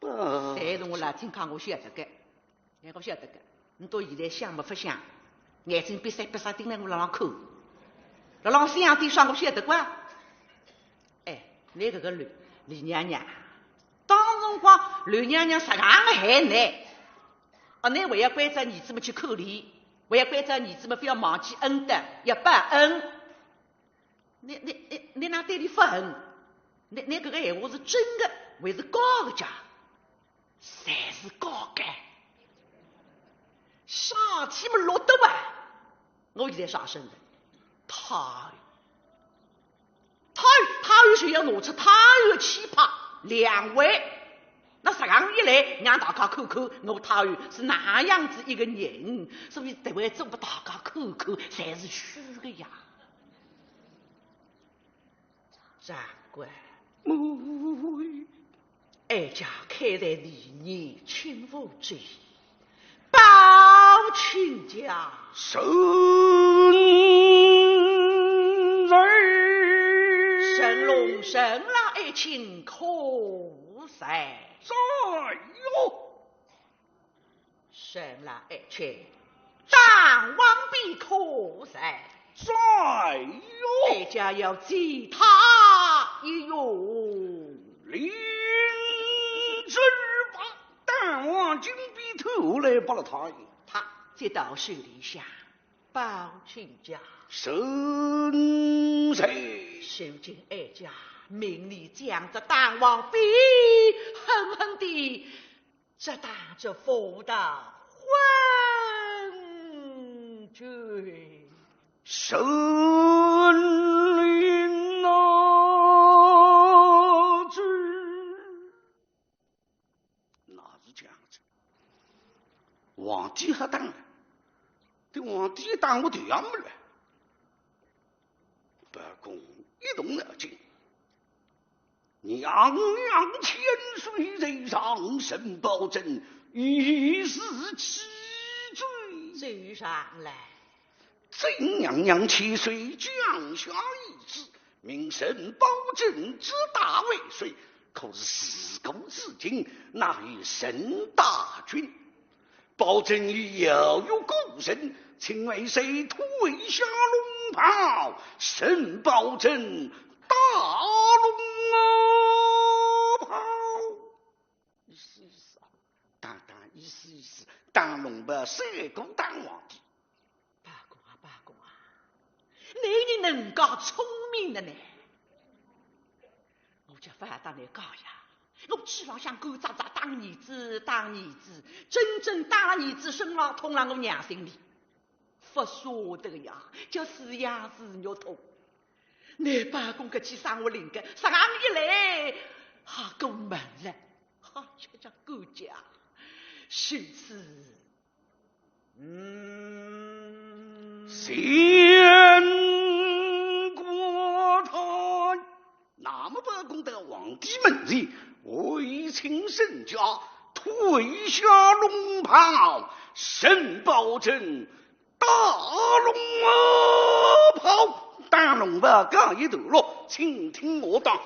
但是我老听讲，我晓得个，哎，我晓得个。倷到现在想没法想，眼睛闭塞闭塞盯牢我辣浪看，辣浪想点啥，我晓得个。哎，倷搿个刘，刘娘娘，当辰光刘娘娘实梗个害倷，哦，倷还要关照儿子们去看俚，还要关照儿子们勿要忘记恩德，要报恩。 倷，倷，倷，倷哪对俚勿恨？倷，倷搿个闲话是真个还是假个讲？侪是假个。啥体么落得啊？我现在啥身份？太后，太后，太后就要拿出太后个气派、两位。那实梗一来，让大家看看我太后是哪样子一个人。所以特为做拨大家看看，侪是虚个呀。 长官，母后，哀家看在你年轻无知，包卿家。臣在。神龙神老爱卿可在？在哟。 神老爱卿，大王匕可在？在哟。哀家要见他一叙。领旨吧。大王金匕脱下来拨了太后。他接到手里向，包卿家。臣在。如今哀家命你将这大王匕狠狠地 这打这副的昏君。神灵啊，这那是这样子。皇帝还打了，对皇帝一打我头也没了。包公一动脑筋， 娘娘千岁在上，沈葆桢一时气醉。走上来。朕娘娘千岁降下懿旨，命沈葆桢直打万岁，可是事过至今，哪有沈大军？ 包拯与姚玉个人，请万岁脱下龙袍，沈葆桢打龙袍。意思意思啊，打打意思意思，打龙袍赛过打皇帝。包公啊，包公啊，你哪能介聪明的呢？ 我叫勿搭倷讲呀，我嘴浪向干喳喳打儿子，打儿子，真正打儿子，身浪痛了我娘心里。勿舍得呀，叫是呀是肉痛。倷包公搿记生活灵个，啥个一来，哈过门了，哈，吃着狗家，如此 嗯，见过太。那么包公到皇帝门前，回亲沈家，褪下龙袍，沈葆桢 打龙袍。打龙袍告一段落，请听我讲。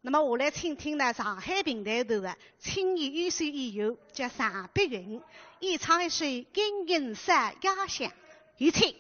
那么下来请听呢，上海评弹团的青衣优秀演员叫尚碧云，演唱一首《莺莺山野香》，有请。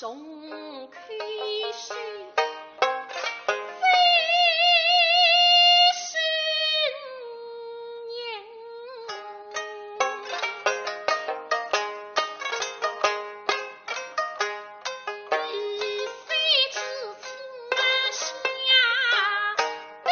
动口水，非是人。一岁之春夏对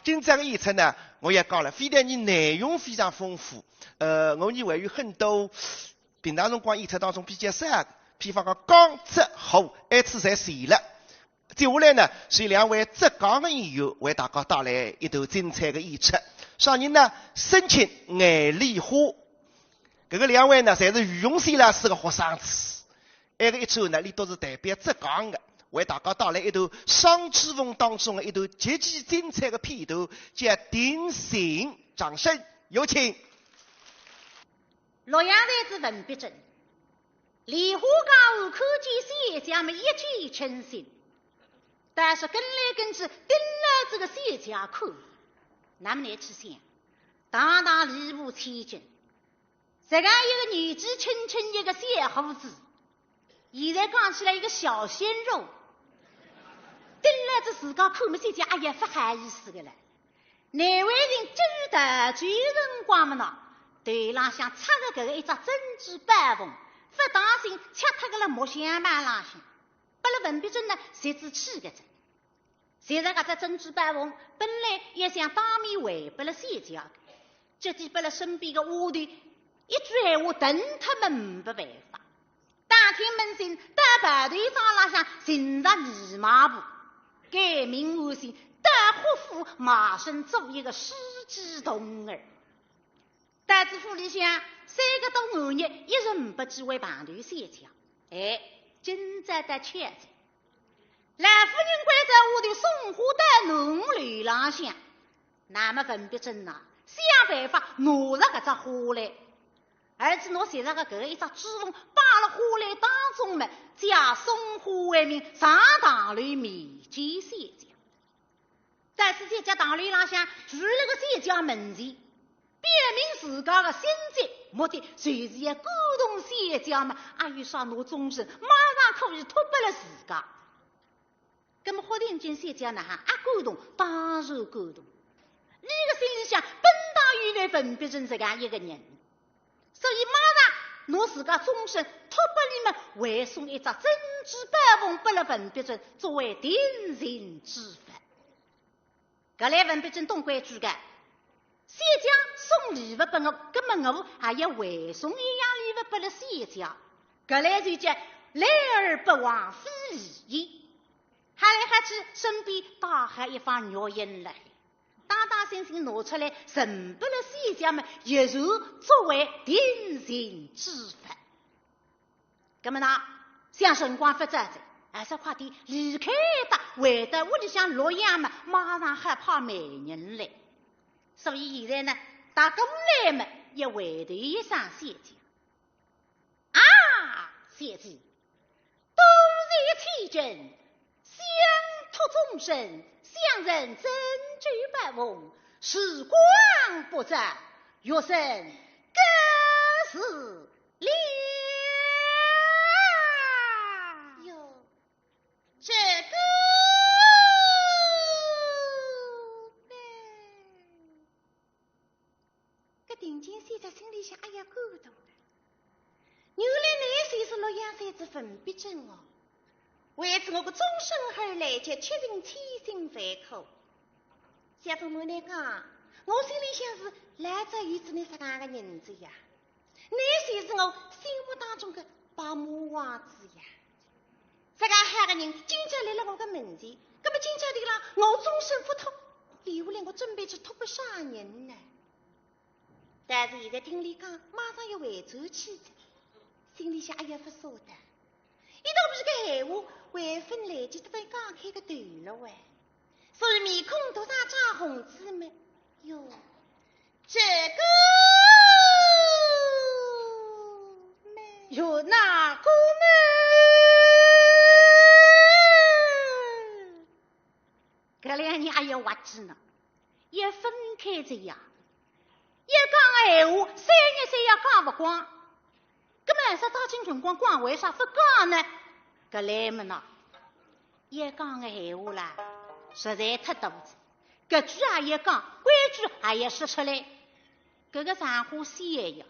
今朝个演出呢，我也讲了，非但伊内容非常丰富，呃，我认为有很多平常辰光演出当中比较少个，譬方讲江浙沪，埃次侪齐了。接下来呢，是两位浙江个演员为大家带来一段精彩个演出。啥人呢？沈清、闫丽花。搿个两位呢，侪是于洪先老师个学生子。埃个一出呢，伊都是代表浙江个，为大家带来一段《双珠凤》当中个一段极其精彩个片段，叫《定情》。掌声有请。 洛阳才子文必正，梨花江岸看见小姐么一见倾心，但是跟来跟去盯牢搿个小姐看，那么倷去想，堂堂礼部千金，实梗一个年纪轻轻一个小伙子， 现在讲起来一个小鲜肉，盯牢仔自家看么小姐，哎呀，勿好意思个唻。难为情今日大酒辰光么喏，头浪向插个搿个一只珍珠宝凤，勿当心插脱个了木箱板浪向，拨了文必正呢，实在气个哉。 现在搿只珍珠宝凤本来也想当面还拨了小姐个，结果拨了身边个丫头一句闲话顿脱么呒办法。打听门信，到跑腿庄浪向寻着李卖婆，改名换姓，到霍府卖身做一个书记童儿。 到仔府里向，三个多月日，一直呒不机会碰头小姐。哎，今朝倒巧哉，老夫人关照丫头送花到南楼浪向，那么文必正呐，想办法拿着搿只花篮，而且拿小姐个搿一只珠凤摆辣花篮当中么，借送花为名上堂楼面见小姐。 但是小姐堂楼浪向跪辣个小姐门前，表明自家个心迹，目的就是要感动小姐嘛，阿有啥拿终身，马上可以托拨了自家。葛么忽然间小姐哪哈啊感动，当然感动。伊个心里向本当有来文必正实梗一个人，所以马上拿自家终身托拨伊么，还送一只珍珠宝凤拨了文必正，作为定情之物。搿来文必正懂规矩个，小姐送礼物拨我，葛末我也要回送一样礼物拨了小姐。搿来就叫来而不往非礼也。喊来喊去，身边带好一方玉印来，当当心心拿出来，呈拨了小姐嘛，也是作为定情之物。葛末呢，想辰光勿早哉，还是快点离开一搭，回到屋里向洛阳嘛，马上好派媒人来。所以现在呢，踏过来嘛，要回头一声小姐。啊，小姐，多谢千金，想托终身，想人珍酒拜奉，时光不早，学生告辞了。哟，这个呢？ 搿定情小姐心里向哎呀感动了。原来倷就是洛阳才子文必正哦，为仔我个终身而来，就吃尽千辛万苦。想勿瞒倷讲，我心里向是老早有仔倷实梗个人哉呀。 倷就是我心目当中个白马王子呀。实梗好个人，今朝来了我个门前，葛末今朝地浪我终身付托，留下来我准备去托拨啥人呢？但是现在听俚讲，马上要回转去哉，心里向哎呀勿舍得。一肚皮个闲话，还朆来及得讲开个头了喂。 所以面孔涂上张红纸么，哟，这个么，哟，那个么。搿两人哎呀滑稽呢，要分开哉呀，要讲个闲话，三日三夜讲勿光。葛末实在辰光讲，为啥勿讲呢？搿来么呢， 要讲个闲话啦，实在太多哉。搿句也要讲，规矩也要说出来。搿个场化险呀，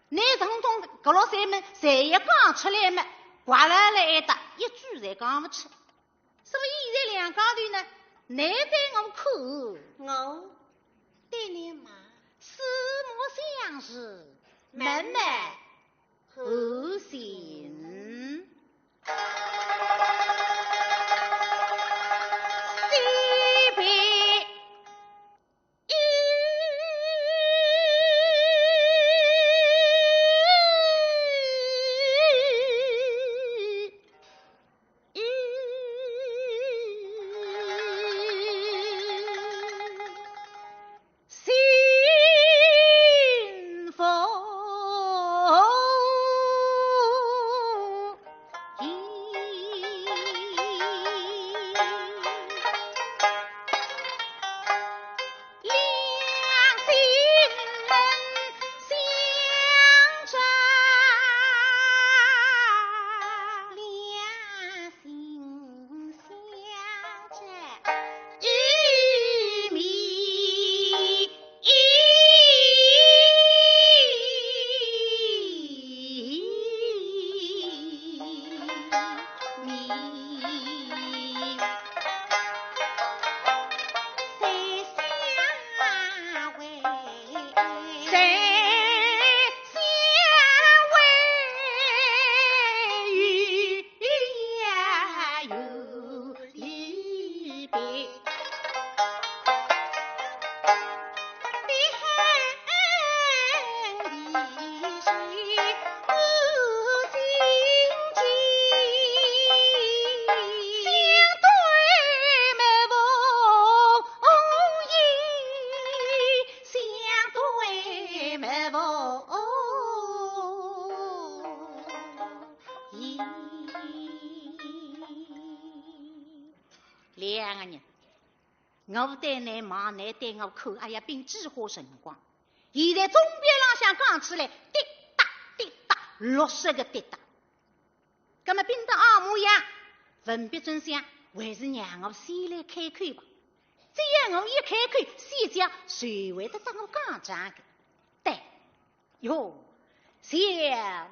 倷统统搿六扇门侪要讲出来么，刮辣辣一搭，一句侪讲勿出。所以现在两家头呢，倷对我看，我对倷望，四目相视，慢慢 后行。西北两个人，我对倷望，倷对我看，哎呀，凭几化辰光。现在总表浪向讲起来，滴答滴答，六十个滴答。 葛末屏得阿模样，文必正想，还是让我先来开口吧。只要我一开口，小姐就会得搭我讲讲个。对，哟，小姐呀！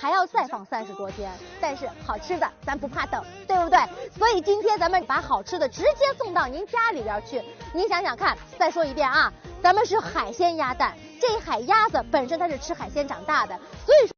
还要再放三十多天，但是好吃的咱不怕等，对不对？所以今天咱们把好吃的直接送到您家里边去。您想想看，再说一遍啊，咱们是海鲜鸭蛋，这海鸭子本身它是吃海鲜长大的，所以说。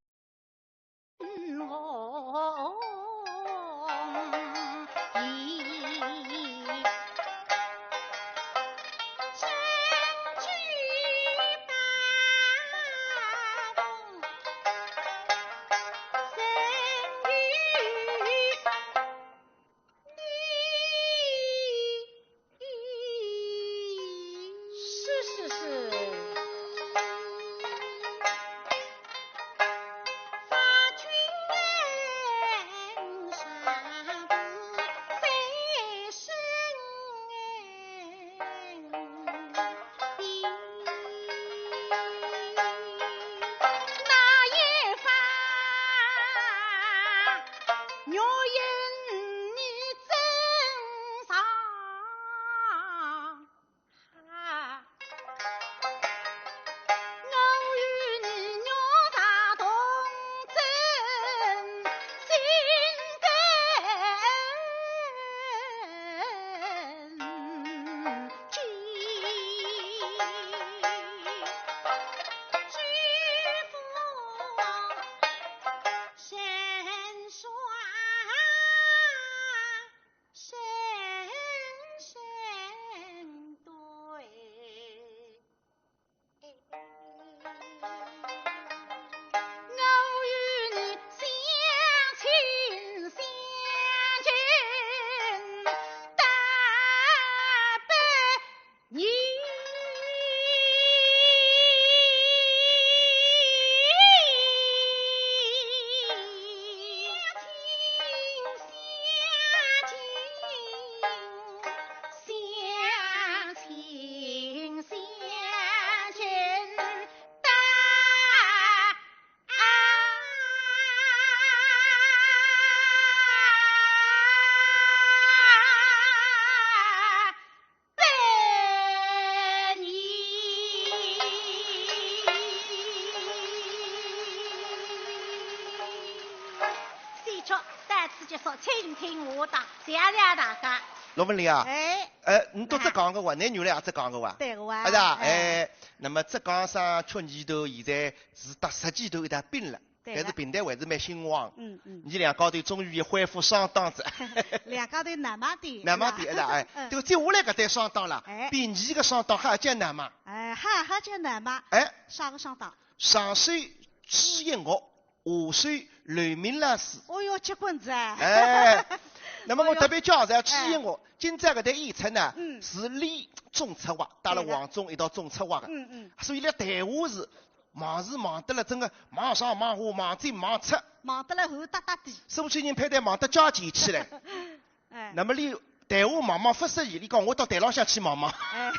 结束，请听我答，谢谢大家。罗文丽啊，哎，呃，你到浙江个哇，侬原来也浙江个哇？对个哇。啊是啊，哎。哎，那么浙江省曲艺头现在是搭实际头一道并了，对个。但是并队还是蛮兴旺。嗯，嗯。你两家头终于也恢复双档子。两家头难忙点，难忙点，是吧？哎，嗯。对，接下来搿对双档了，哎。比你个双档还要难忙。哎，还，还要难忙。哎。啥个双档？上手朱一岳， 下手刘明老师。哦哟，结棍子啊！哎，那么我特别介绍朱一岳，哎。今朝搿台演出呢，嗯。是伊总策划，搭了王总一道总策划的。对的。嗯，嗯。所以呢，台下是忙是忙得了，真的忙上忙下，忙进忙出。忙得了汗哒哒滴。所以人配台忙得加急起来。哎。那么伊台下忙忙勿适意，伊讲我到台浪向去忙忙。哎。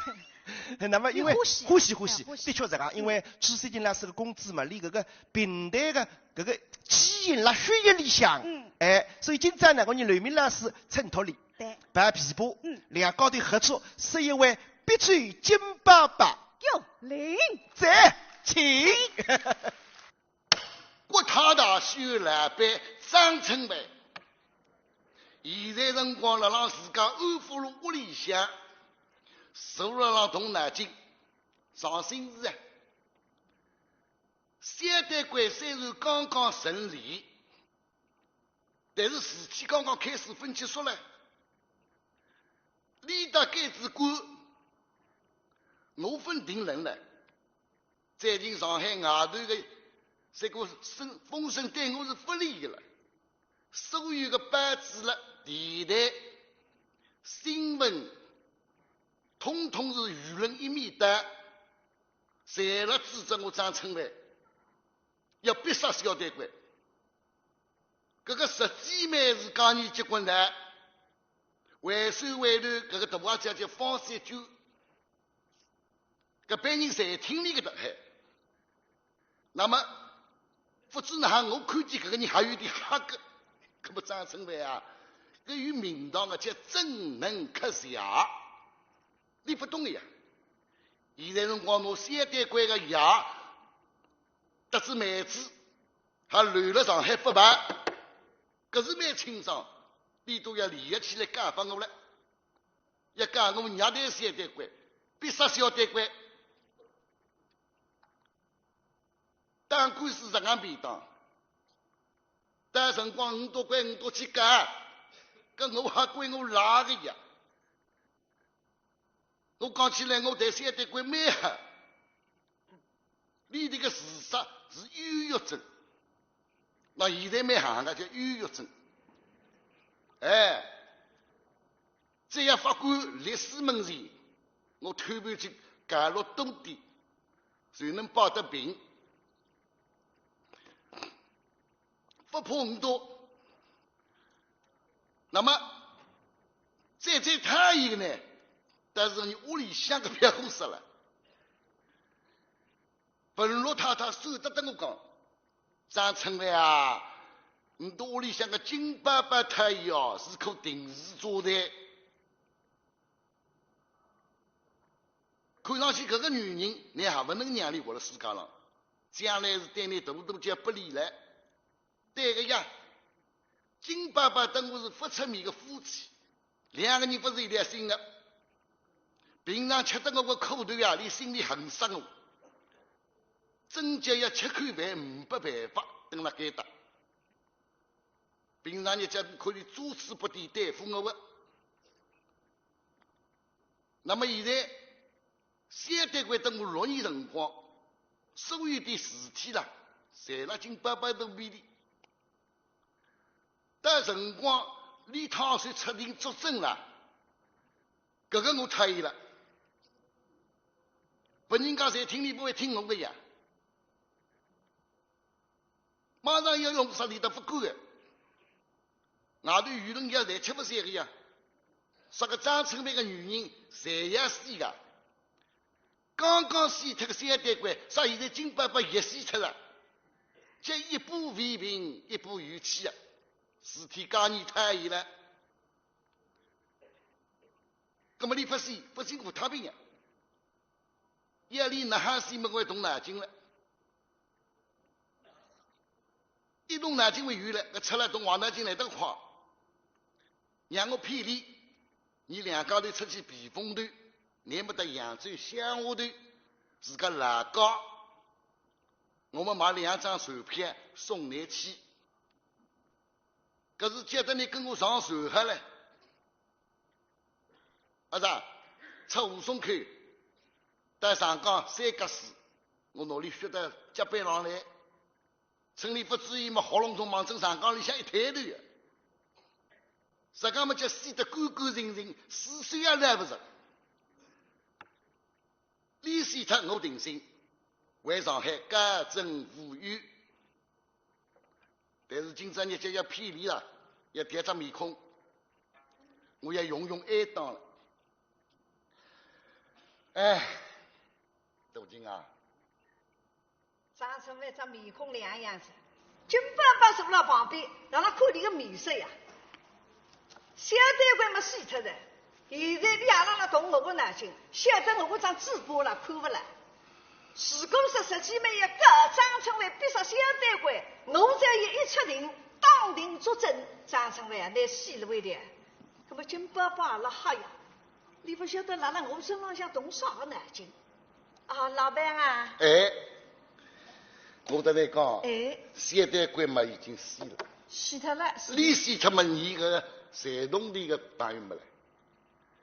那么因为伊欢喜，欢喜，欢喜，哎，欢喜。的确是搿样，因为朱雪琴老师个工资嘛，伊搿个并队个搿个基因辣血液里向，嗯。哎，所以今朝呢，我让刘明老师衬托伊，对。弹琵琶，嗯。两家头合作，是一位必奏金宝宝。哟，灵。赞，请。国泰大戏院老板张春帆，现在辰光辣辣自家安福路屋里向，坐辣浪动脑筋，伤心事啊。 三对关虽然刚刚成立，但是事体刚刚开始勿结束了。伊搭该子官，我勿定论了。最近上海外头个这个声，风声对我是勿利的了。所有个报纸了、电台、新闻，统统是舆论一面倒。 侪辣指责我张春帆，要逼杀小对关。搿个实际嘛是讲伊结棍了，为首为头搿个大阿姐叫方雪娟，搿班人侪听伊个的嗨。那么，勿知哪哈我看见搿个人还有点吓个，搿么张春帆啊，搿有名堂个叫真能克邪。 伊勿懂个呀。现在辰光拿三对关个爷，搭仔妹子，还留辣上海勿跑，搿是蛮清爽，伊都要联合起来告发我了，要告我虐待三对关，逼杀小对关。 打官司实梗便当，到辰光倷笃关倷笃去告，搿我还关我哪个呀？我讲起来，我对三对关蛮好，伊迭个自杀是忧郁症，那现在蛮行个叫忧郁症。哎， 只要法官律师门前，我偷偷去告落多点，就能保得平。勿怕倷笃。那么，最最讨厌个呢，但是伊屋里向个勿要讲煞了。 文乐太太舍得搭我讲，张春帆啊，倷笃屋里向个金宝宝讨厌哦，是棵定时炸弹。看上去搿个女人，倷还勿能让伊活辣世界浪，将来是对倷大大叫不利了。 对个呀，金宝宝搭我是勿出面个夫妻，两个人勿是一条心个。平常吃得我个苦头呀，伊心里恨煞我。真叫要吃口饭呒不办法，蹲辣该搭。平常日脚可以遮遮掩掩对付我个。 那么现在，三对关搭我六年辰光，所有个事体啦，侪辣金宝宝肚皮里。到辰光，伊倘使出庭作证啦，搿个我讨厌了。别人家侪听伊，勿会听我个呀。 马上要弄杀伊搭勿管个。外头舆论也侪吃勿消个呀。啥个张春帆个女人侪要死个。刚刚死脱个三对关，啥现在金宝宝也死脱了。这一步未平，一步又起啊，事体介严重了。葛末伊勿死，勿死勿太平呀。 夜里哪哈死么我动脑筋了。一动脑筋么有了，搿出来动坏脑筋来得快。让我骗俚，伲两家头出去避风头，难末到扬州乡下头，自家老家，我末买两张船票送俚去。搿是叫得俚跟我上船好了。阿是啊，出吴淞口，到长江三角洲，我拿俚血到甲板浪来，趁俚勿注意末，喉咙中望准长江里向一推头呀。实梗末叫死得干干净净，尸首也捞勿着。俚死脱我定心，回上海告诉吴语。但是今朝日脚要骗俚了，要调只面孔，我要用用矮档了。哎，杜金啊， 张春帆只面孔两样子，金伯伯坐辣旁边，辣辣看俚个面色呀。小丹桂末死脱哉，现在俚也辣辣动我个脑筋，晓得我搿张嘴巴辣看勿啦。如果说实际末一个张春帆逼杀小丹桂，我再一出庭，当庭作证，张春帆啊，拿死路一条。葛末金伯伯也辣吓呀，俚勿晓得辣辣我身浪向动啥个脑筋。 啊，老板啊。哎，我搭倷讲，哎。小丹桂末已经死了。死脱了，是。俚死脱末，伲个财团里个朋友末来，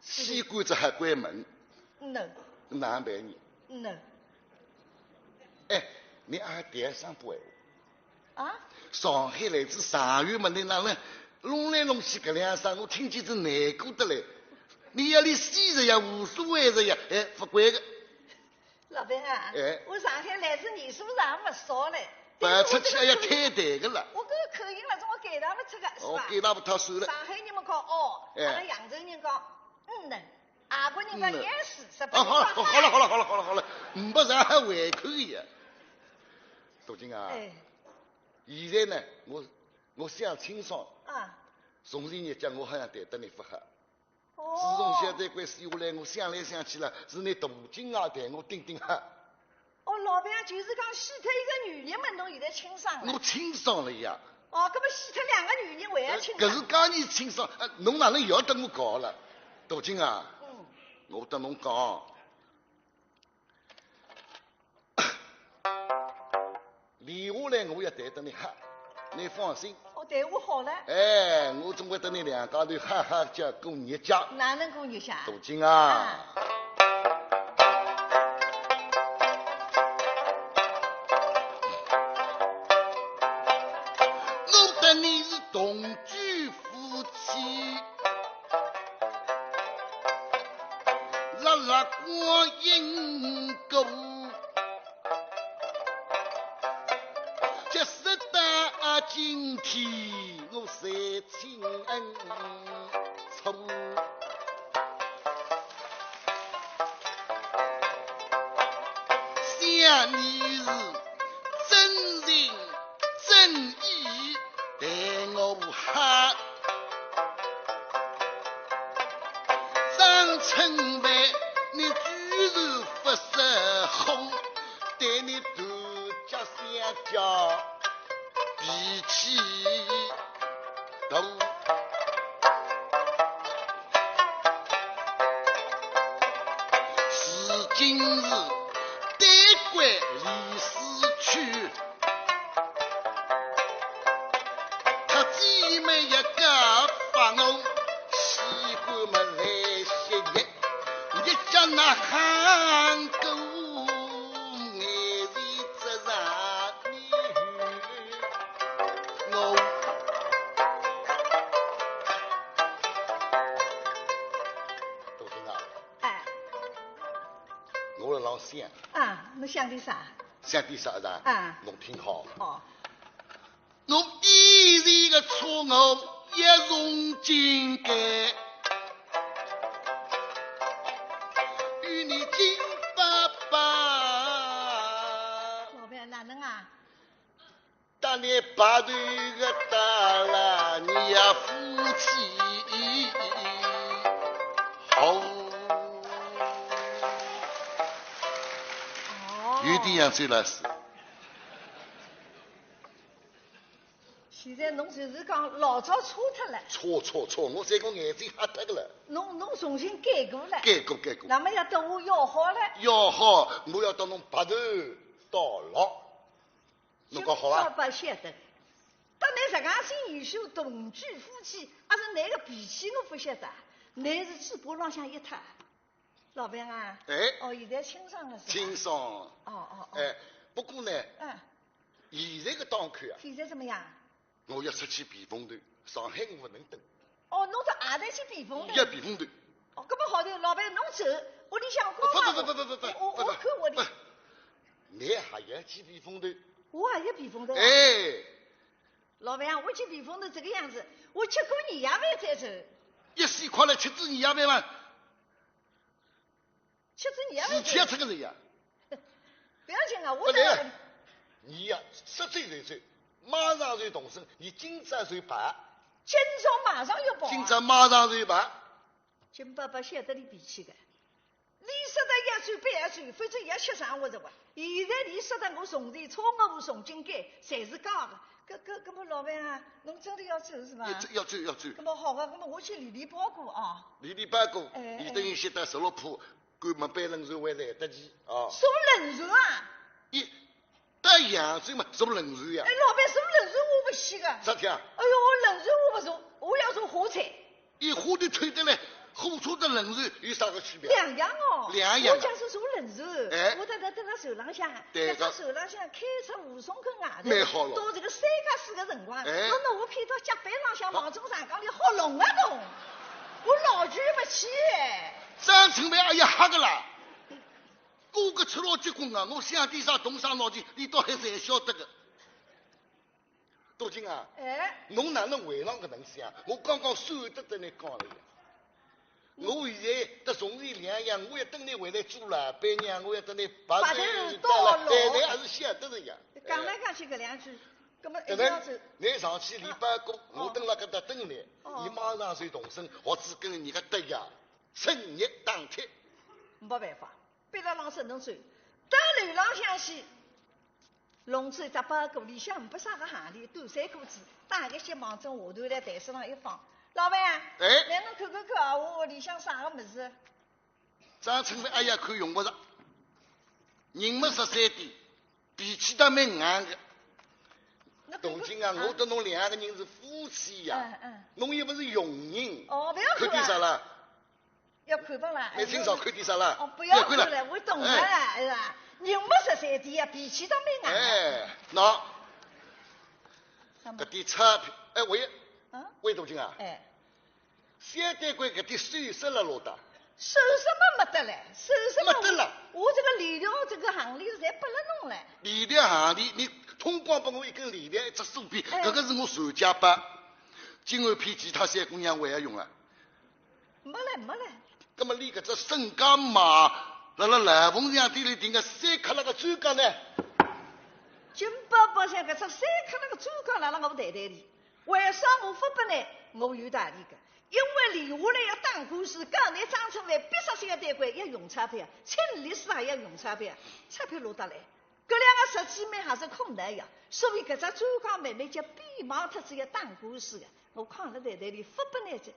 是的。死官只好关门。嗯呐。哪能办呢？嗯呐。哎，倷阿谈上勿闲话。 啊？上海来仔状元末，倷哪能弄来弄去搿两声，我听见仔难过得来。倷要俚死哉呀，无所谓哉呀，哎，勿管个。老板啊，哎。我上海来仔年数也勿少了，跑出去还要开台个了。我搿个口音了，总归改脱勿脱个，是吧？哦，改脱勿脱算了。上海人末讲哦，哎。阿拉扬州人讲，嗯呢。 外国人讲嗯。Yes，日本人讲啊，好了，好了，好了，好了，好了，好了，呒不啥好胃口个呀。杜金啊，哎。现在呢，我，我想清爽了。啊。从前日脚我好像对得倷勿好。哦。自从小丹桂死下来，我想来想去了，是倷杜金啊，对我顶顶好。 哦，老板啊，就是讲死脱一个女人末，侬现在清爽了。我清爽了呀。哦，搿么死脱两个女人还要清爽？搿是讲倷清爽，呃，侬哪能又要搭我搞了？杜金啊，嗯。我搭侬讲，留下来我要对得倷好，倷放心。 哦，对我好了。哎，我总归搭倷两家头好好叫过日脚。哪能过日脚？杜金啊。啊。我搭倷是同居夫妻，拉拉光阴过。 即使到今天，我才清楚，想你是真心真意待我好。 张春帆，你居然勿识货，对你断脚相叫，脾气大。如今是丹桂离世去， 他姊妹也告发我，西关么来歇业，日脚哪哼过，眼前只剩你我。杜金啊，哎。我辣浪想。啊，侬想点啥？想点啥啦？啊。侬听好。哦。 我以前个错误也从今改，与你金伯伯。老板，哪能啊？搭你白头个搭了，你也夫妻好。哦。有点像周老师。现在侬就是讲老早错脱了。错，错，错，我搿个眼睛瞎脱个了。侬，侬重新改过了。改过，改过。那么要搭我要好了。要好，我要搭侬白头到老。侬讲好伐？爸爸晓得。搭侬实梗心，有些同居夫妻，阿是侬个脾气我勿晓得，侬是嘴巴浪向一塌。老板啊，哎。哦，现在清爽了是吧？清爽。哦，哦，哦。哎，不过呢，嗯。现在个档口啊，现在怎么样？我要出去避风头，上海我勿能蹲。哦，侬到外头去避风头？要避风头。哦，搿么好头，老板侬走，屋里向光光勿，勿，勿，勿，勿，勿，我，我，勿，勿，我看屋里。勿，侬还要去避风头？我还要避风头啊？哎。老板啊，我去避风头这个样子，我吃过年夜饭再走。一死快了，吃仔年夜饭嘛。吃仔年夜饭再走。事体要出个人呀。不要紧啊，我勿来。等了。你呀，说走就走，马上就动身，你今朝就跑。今朝马上要跑啊？今朝马上就跑。金伯伯晓得侬脾气个，侬说得要走便要走，反正也吃生活着哇。现在侬说得我从前错误我重新改，侪是假个。搿，搿，搿么老板啊，侬真的要走是吧？要走，要走，要走。搿么好个，搿么我去理理包裹啊。理理包裹，哎，哎。侬等歇到十六铺， 赶末搬轮船回来得及啊。坐轮船啊？一，到扬州嘛，坐轮船呀。哎，老板，坐轮船我勿去个。啥体啊？哎哟，我轮船我勿坐，我要坐火车。伊火车推得来，火车搭轮船有啥个区别？两样哦。两样啊。我讲是坐轮船，哎。我在，在，在那船浪向，对个。在船浪向开出武松跟外头，蛮好了。到这个三加四个辰光，哎。那么我偏到甲板浪向，好。望中长江里好弄啊弄，我老举勿起哎。 张春梅，哎呀，吓个啦！我个赤佬结棍啊，我想点啥动啥脑筋，伊倒还是晓得个。多金啊，哎。侬哪能会上搿能想？我刚刚算得得侬讲了呀。我现在搭从前两样，我要等侬回来做老板娘，我要等侬白头到老。白头到老。哎，侬还是晓得个呀。讲来讲去搿两句，搿么一定要走。等等，侬上去理包裹，啊。我蹲辣搿搭等侬，哦。伊马上就动身，或者跟人家搭呀。 趁热打铁。没办法，逼得牢只能走。到楼浪向去，弄出一只包裹，里向没啥个行李，短衫裤子，打开望准下头来台子上一放。老板，哎。来侬看看看啊，我里向啥个物事？张春梅，哎呀，看用勿着，人么十三点， 脾气倒蛮硬个。那搿个，多金啊，啊。我搭侬两个人是夫妻呀，嗯，嗯。侬又勿是佣人。哦，勿要看啊。看点啥啦？要看勿啦？侬今朝看点啥啦？哦，勿要看了，勿要看了。我懂了，哎。哎呀，人么十三点呀，脾气倒蛮硬个。哎，喏，什么？搿点钞票，哎，我也，啊？喂，多金啊，哎。 小丹桂搿点首饰辣落搭？首饰么没得了，首饰么没得了。我，我这个链条，这个项链侪拨了侬了。链条项链，侬统光拨我一根链条，一只锁匙，哎。搿个是我传家宝。今后骗其他小姑娘还要用啊？没了，没了。葛么侬搿只身价嘛，辣辣老凤祥店里订个三克拉个钻戒呢？金伯伯想搿只三克拉个钻戒辣辣我袋袋里。 为啥我勿拨侬？我有道理个，因为留下来要打官司，告侬张春梅逼煞小丹桂要用钞票，请律师也要用钞票，钞票落得来。搿两个实际面还是困难呀，所以搿只专家慢慢叫变卖脱仔要打官司个，我囥辣袋袋里勿拨侬个。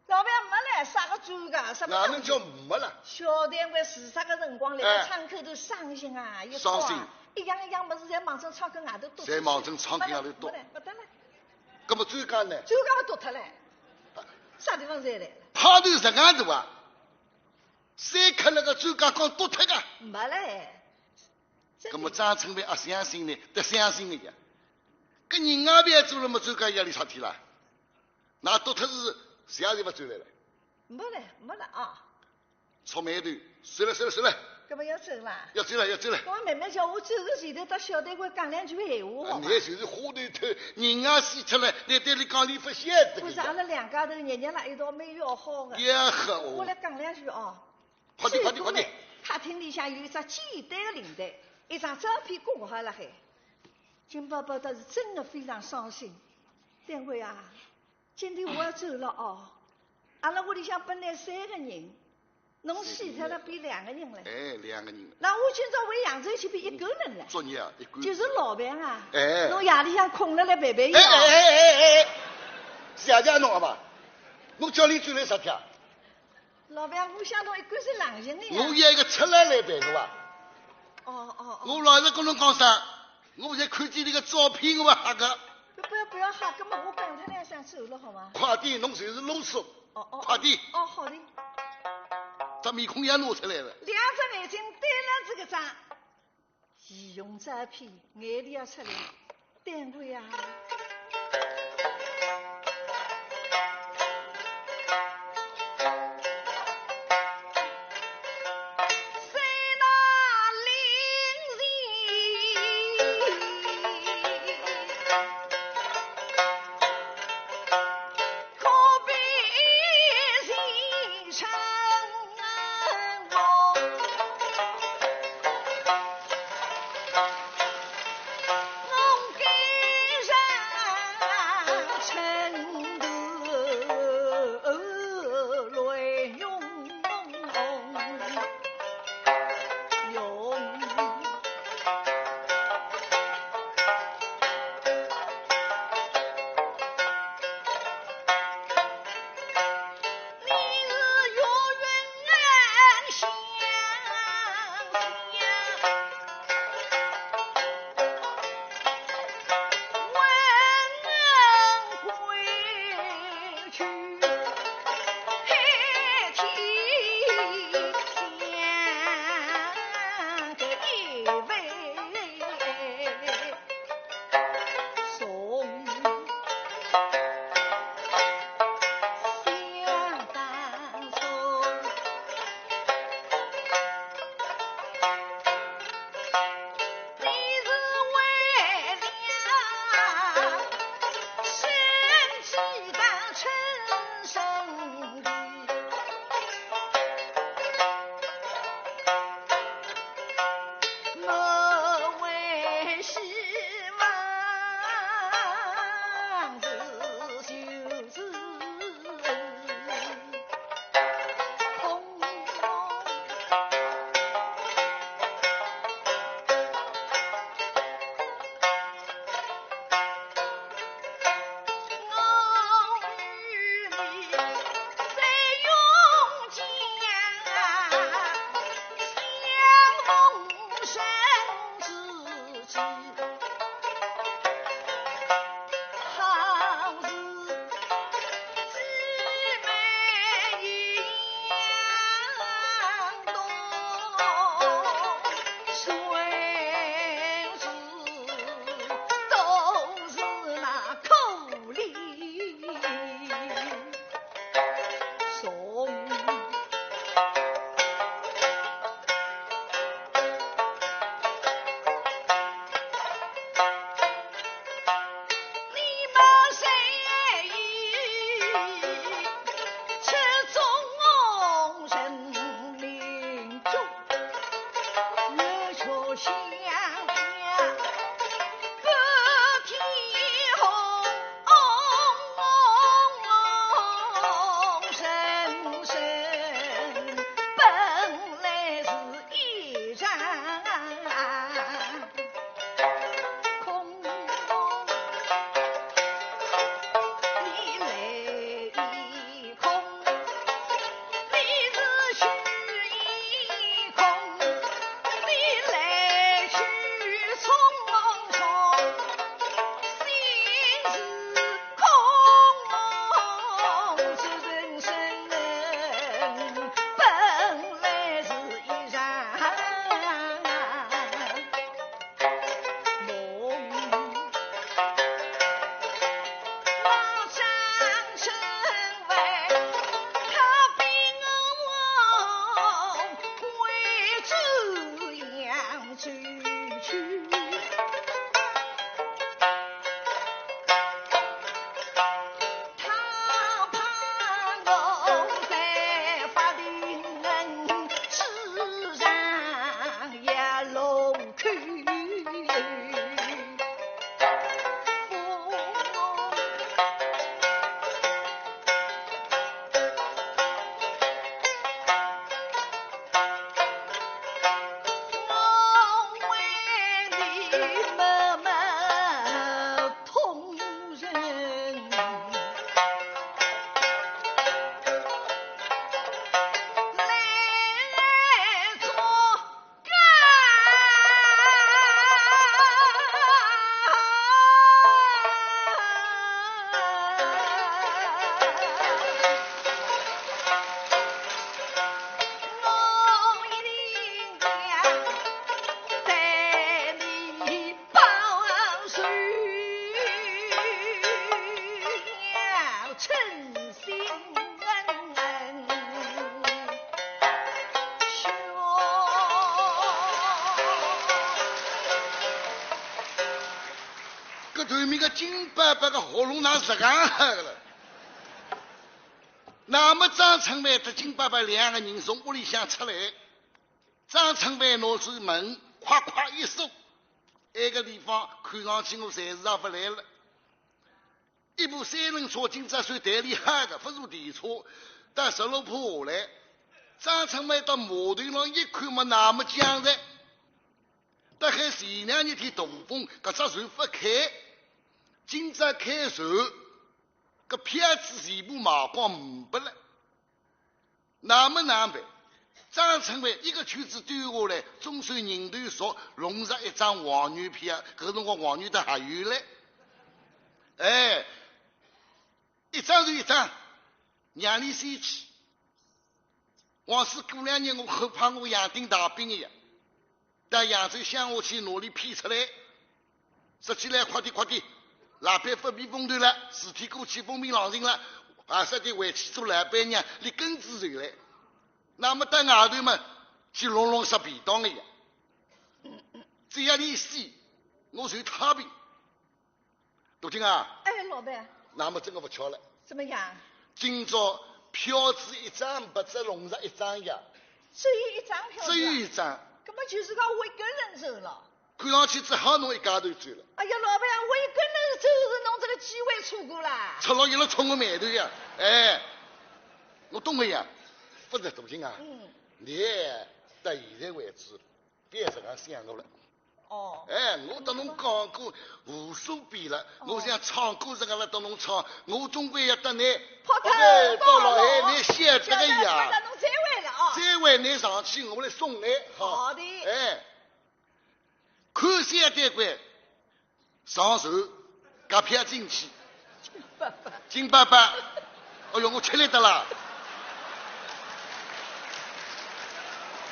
老板没来，啥个专家？啥个哪能叫没了？小丹桂自杀个辰光，辣辣，哎，窗口头伤心啊，一哭啊，伤心。一样一样物事侪望准窗口外头丢出去，侪望准窗口外头丢。没来，没得了。 葛么专家呢？专家勿丢脱了，啥地方侪来了？派头实梗大啊？三克拉个专家讲丢脱个？没嘞。葛么张春梅阿相信呢？得相信个呀。搿人家勿要做了么，专家要伊啥体啦？那丢脱是啥地方转来了？没嘞，没了啊。 触霉头，算了算了算了。搿么要走啦？要走了，要走了。搿么慢慢叫，我走个前头搭小丹桂讲两句闲话好伐？啊，侬就是花头头，人家死脱了，侬对伊讲伊勿晓得个呀。勿是，阿拉两家头日日辣一道蛮要好个。也好哦。我来讲两句哦。快点，快点，快点。客厅里向有一只简单个灵台，一张照片挂好辣海。金伯伯倒是真个非常伤心。丹桂啊， 今天我要走了哦。阿拉屋里向本来三个人，侬死脱了变两个人了。哎，两个人了。那我今朝回扬州去变一个人了。作孽啊，一个人。就是老板啊，哎。侬夜里向困了来陪陪伊啊。哎哎哎哎哎，谢谢侬好伐？侬叫伊转来啥体啊？老板，我想侬一个是冷静的呀。我要一个出来来陪侬啊。哦哦哦。我老实跟侬讲啥，我现在看见伊个照片，我吓个。不要不要吓，根本我讲脱两声走了好吗？快点，侬就是啰嗦。 哦哦，快点。哦，好的。只面孔也露出来了。两只眼睛对了这个张，仪容照片，眼泪要出来，单位啊。称心胸。搿对面个金伯伯个喉咙哪实梗黑个了？那么张春帆搭金伯伯两个人从屋里向出来，张春帆拿扇门快快一锁，埃个地方看上去我暂时也勿来了。 一部三轮车，今朝算台里好个，勿如电车，到十六铺下来。张春帆到码头浪一看嘛，那么僵哉。大概前两日天大风，搿只船勿开，今朝开船，搿票子全部卖光，呒不了。 那么难办？张春帆一个圈子兜下来，总算人头熟，弄着一张黄牛票，搿辰光黄牛倒还有嘞。哎，一张是一张，让俚先去。横竖过两日，我恐怕我杨定大病一样。 到扬州乡下去拿俚骗出来。说起来，快点快点，老板勿避风头了，事体过去风平浪静了，还是得回去做老板娘，俚跟仔就来。那么到外头嘛，去弄弄啥便当一样。只要俚死，我就太平。 大金啊，哎，老板。那么真个勿巧了。怎么样？今朝票子一张，勿止弄着一张呀。只有一张票子啊？只有一张。搿么就是讲我一个人走了。看上去只好侬一家头走了。哎呀，老板，我一个人走是侬这个机会错过了。赤佬一路冲我霉头呀，哎，我懂了呀。勿是，大金啊，嗯。你到现在为止， 覅实梗想我了。哦。哎，我搭侬讲过无数遍了，哦。我想唱歌实梗了搭侬唱，我总归要搭侬。跑脱，哎，到老海，侬晓得个呀。晓得，晓得，侬再会了啊。再会，侬上去，我来送侬，哈。好的。哎，看小丹桂 上船，轧票进去。金伯伯。金伯伯，哎哟，我吃力得啦。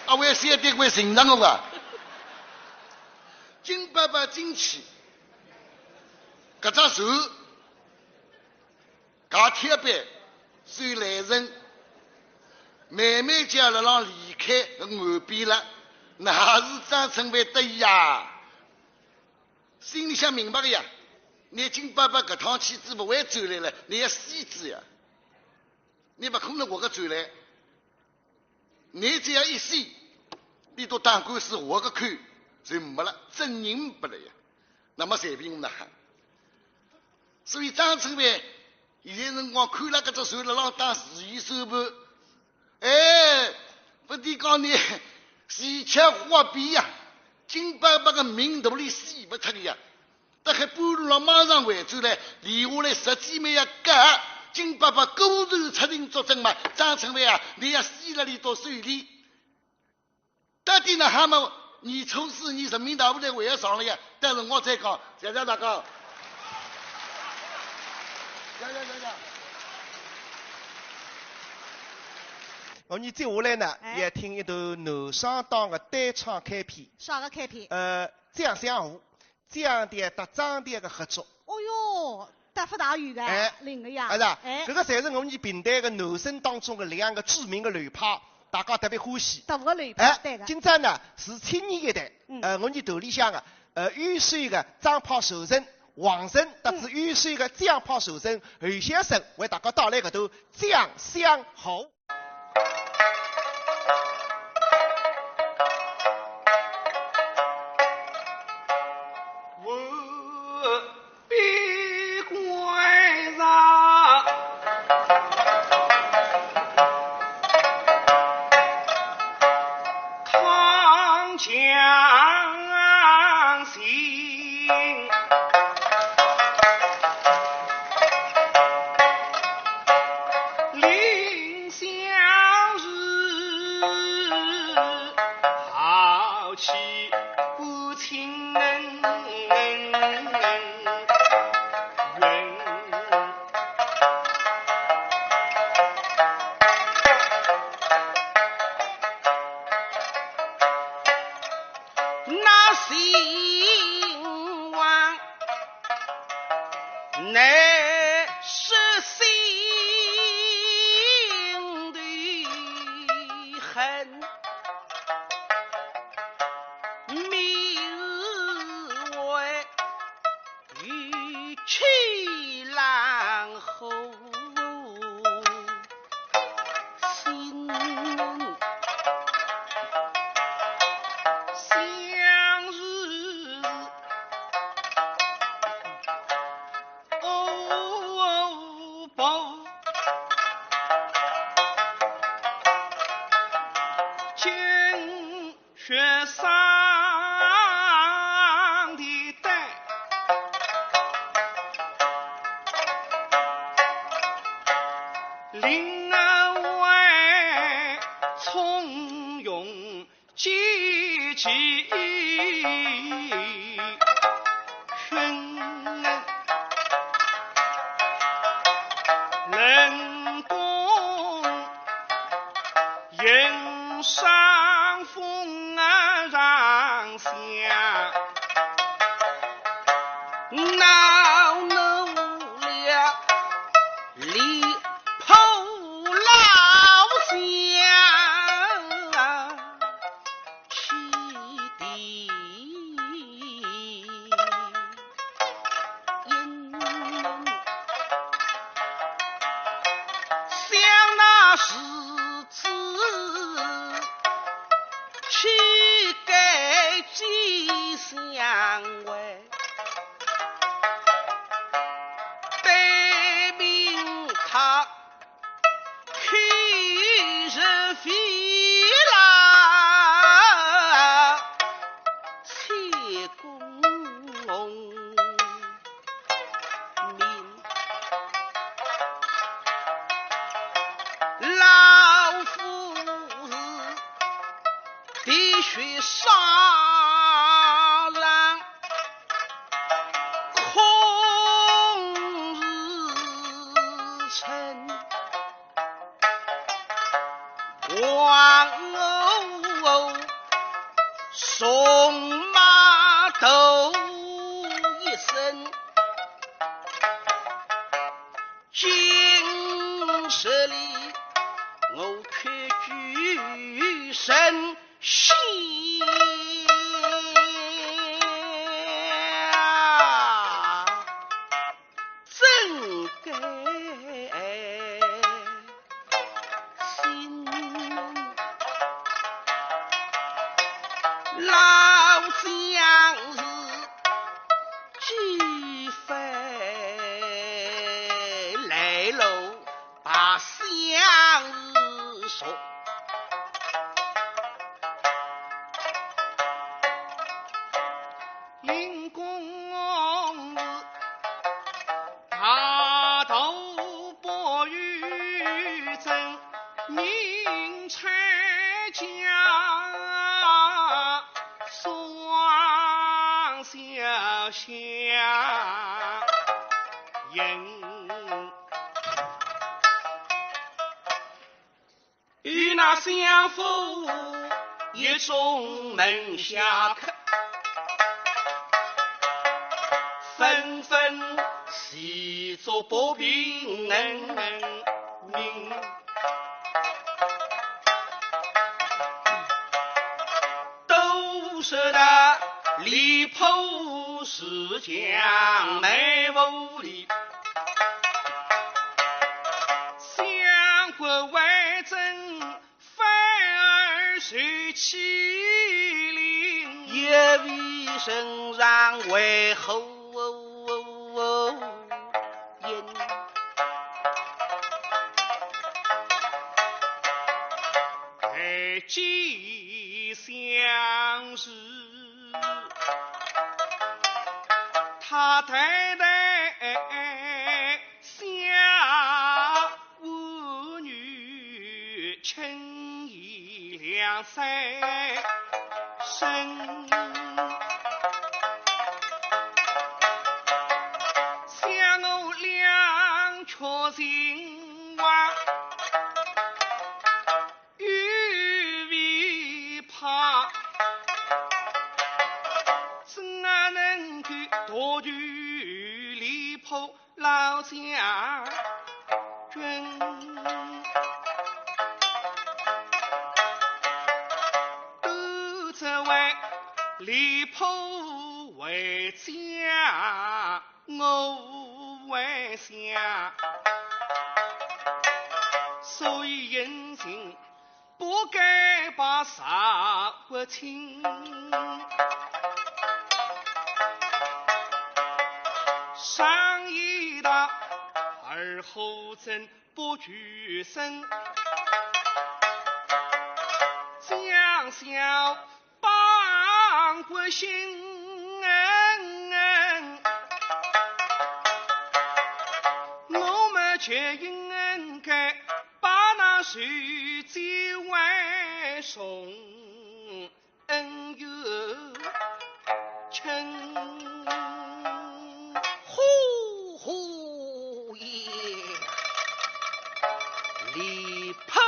阿会小丹桂寻着我啊？金伯伯进去，搿只船 轧铁板，收来人，慢慢叫辣浪离开搿岸边了，那是张春帆得意啊。心里向明白个呀，倷金伯伯搿趟去仔勿会转来了，倷要死仔呀，倷勿可能活个转来。 倷只要一死，俚笃打官司活个口就没了，真人没了呀。那么随便哪哼。所以张春帆现在辰光看了搿只船辣浪打自由算盘，哎，勿得讲呢，喜极而悲呀，金伯伯个命肚里死勿脱个呀。 辣海半路浪马上回转来，留下来十几万洋钿，金伯伯果然出庭作证嘛，张春帆啊，倷要死辣俚笃手里。到底哪哼么？年初四年人民大会堂还要上了呀，到辰光再讲，谢谢大家。谢谢，谢谢。我伲接下来呢，哎。要听一段男双档个单唱开篇。啥个开篇？呃，《将相和》。 蒋调搭张调个合作。哦哟，搭勿大有个，哎，灵个呀。啊，是啊，哎。搿个侪是我伲评弹个男生当中个两个著名个流派，大家特别欢喜。大个流派，哎，对个。今朝呢，是青年一代，嗯。呃，我伲团里向个，呃，优秀个张派传承，王晨，搭仔，嗯。优秀个蒋派传承，侯先生为大家带来搿段《将相和》。令外从容 积极训练，能够迎上风啊上下，闹闹了离谱老相。 起的。想那日子，岂该寄相会？对明他 气势飞浪，气功名。老夫是滴血沙场，空如尘。 王后纵马斗一生，今日里我屈居神仙。 真该心。老相是几番来路把相是说。 因公事，大道不与争，人参加，双小相迎。 与那相府一众门下客，纷纷齐作保平民。都说那离谱是讲没无理， 相国为政反而受欺凌，也未曾让为后因。哎，既相是 他太太下妇女，亲以两三生。想我两却情话， 又未怕，怎能够夺取离谱老将军？都只为离谱为将， 我为相，所以人情不该把杀不清。上一道二后怎不举身？将相 帮不行，我们却因该把那手指挽松，恩怨深。呼呼也，离破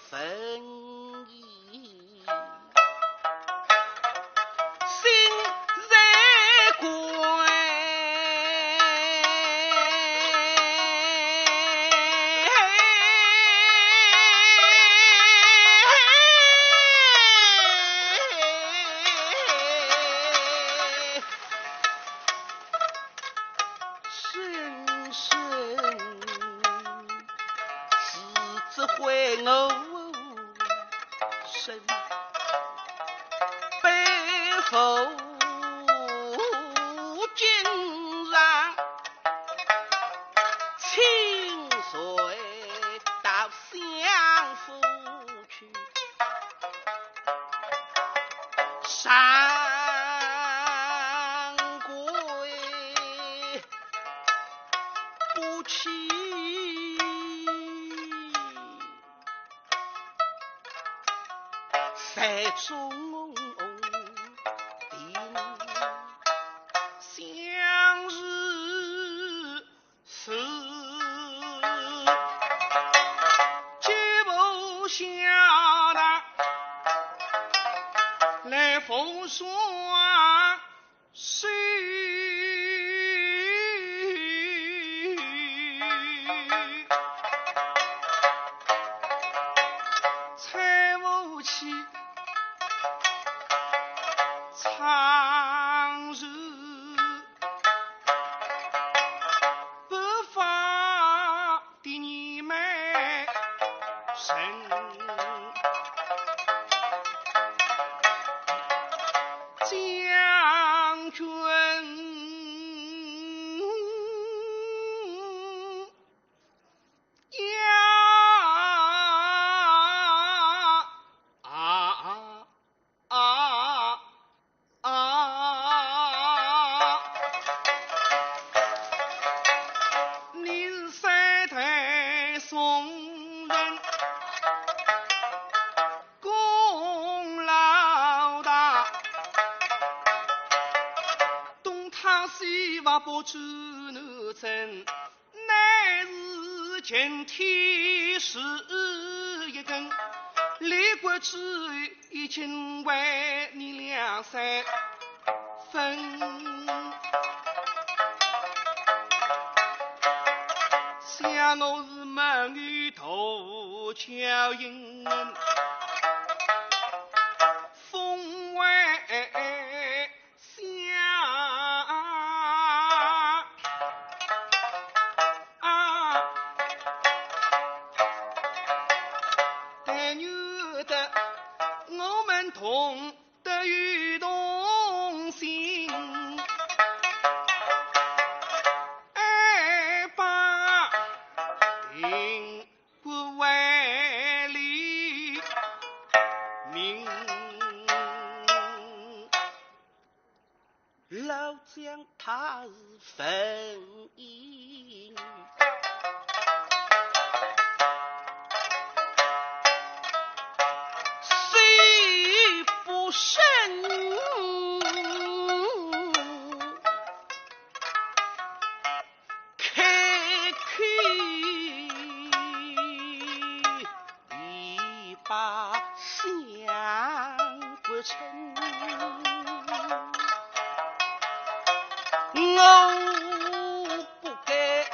分离。 心在鬼。深深，是只会我 身，背负今日清水到相府去，上跪不起。 在中庭相视时，脚步下来风霜 谁猜不起，常人不法 的你们神将军呀，啊啊啊！ 你是三代宋人功劳大，东塔西瓦不知南征，乃是擎天树一根，立国之后 已经为你两三分。想我是蒙于道教英人，封为相啊，但愿得我们同得与同心，爱把定国为立命。 老将她是文言女，虽不甚开口，已把相国称。 我不该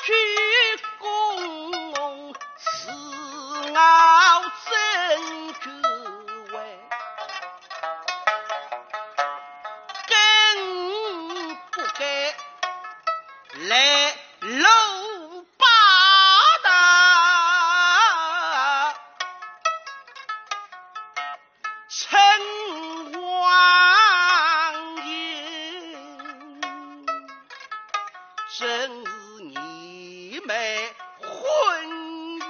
居功自傲，争君位，更不该来露霸道。 称王爷，真是你们昏庸。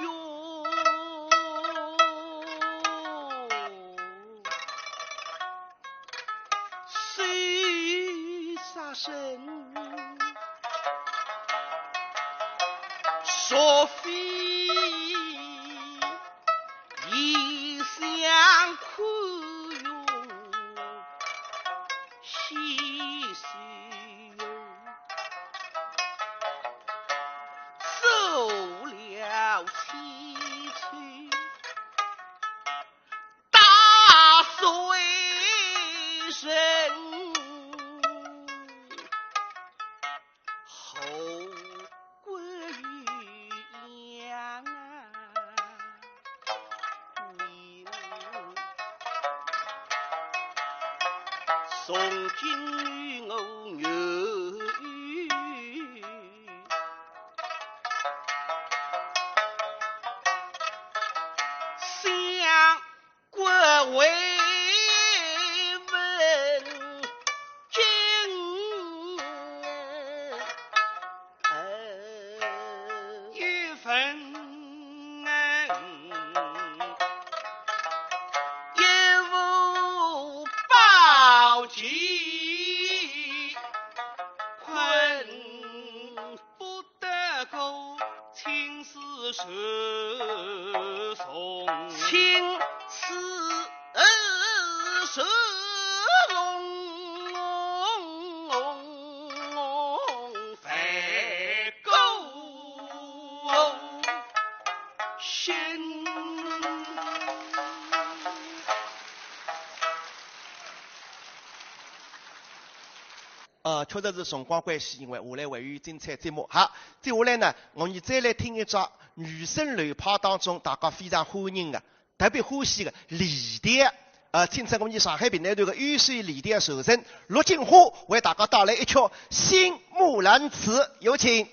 谁杀身？若非异乡看云兮兮，受了凄楚大水深。 后官鞅啊，命从今与我愿，相 国为问津，有问也无报其困。 不得过，青丝随从。青丝随从，万古心。 呃，确实是辰光关系，因为下来还有精彩节目。好，接下来呢，我们再来听一只女生流派当中大家非常欢迎的、特别欢喜的Les调。呃，请出我们上海评弹团的优秀Les调传承陆金花为大家带来一曲《新木兰辞》，有请。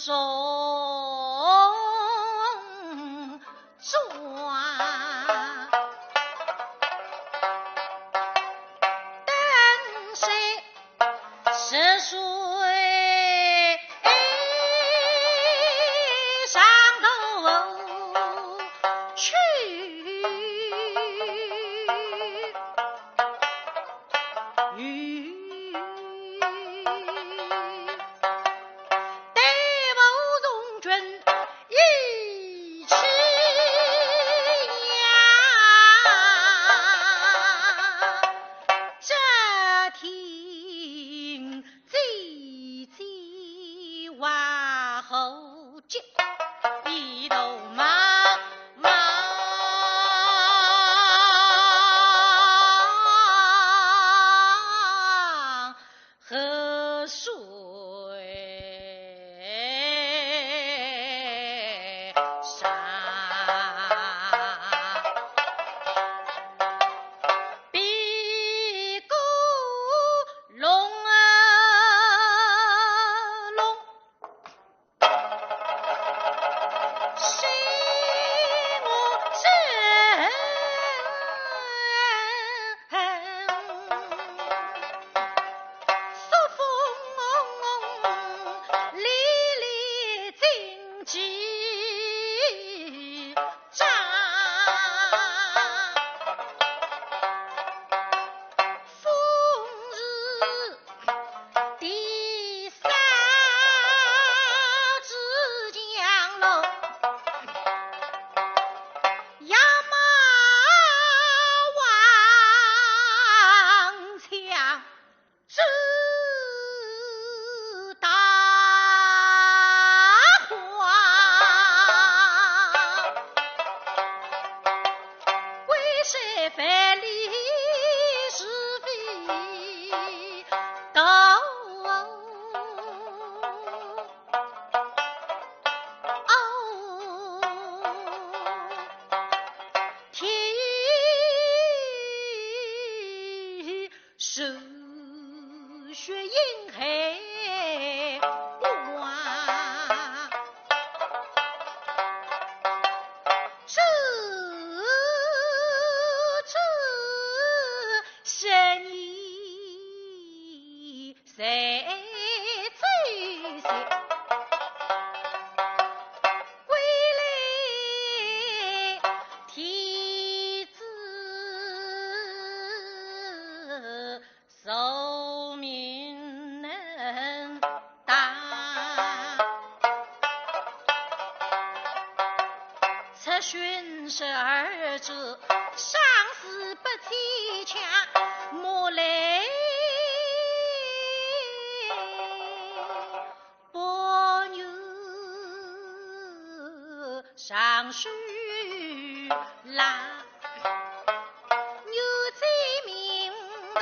中庄，登山涉水上头去。与 对付从军一起呀，这天姐姐往后急，一头忙忙。 河水上，碧波隆隆。 第三支将喽，压马王强之大患，归山万里是非高。 哦，天，热血映海光，这，这是你 谁最谁归来天子受命能当。赤训十二州，生死不牵强，莫来 伯牛上树拉，牛在明头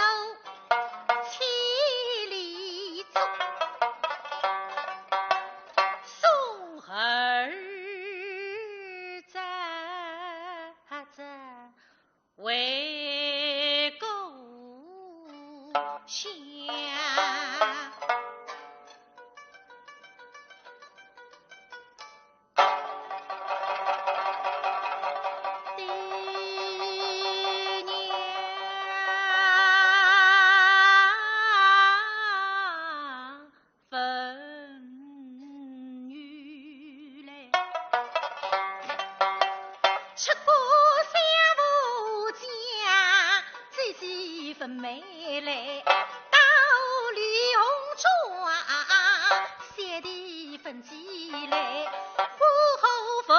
千里走，送儿子 为故乡。爹娘 分女来。出过相府家，姐姐分妹来，到李红庄，小弟分姐来，花后傅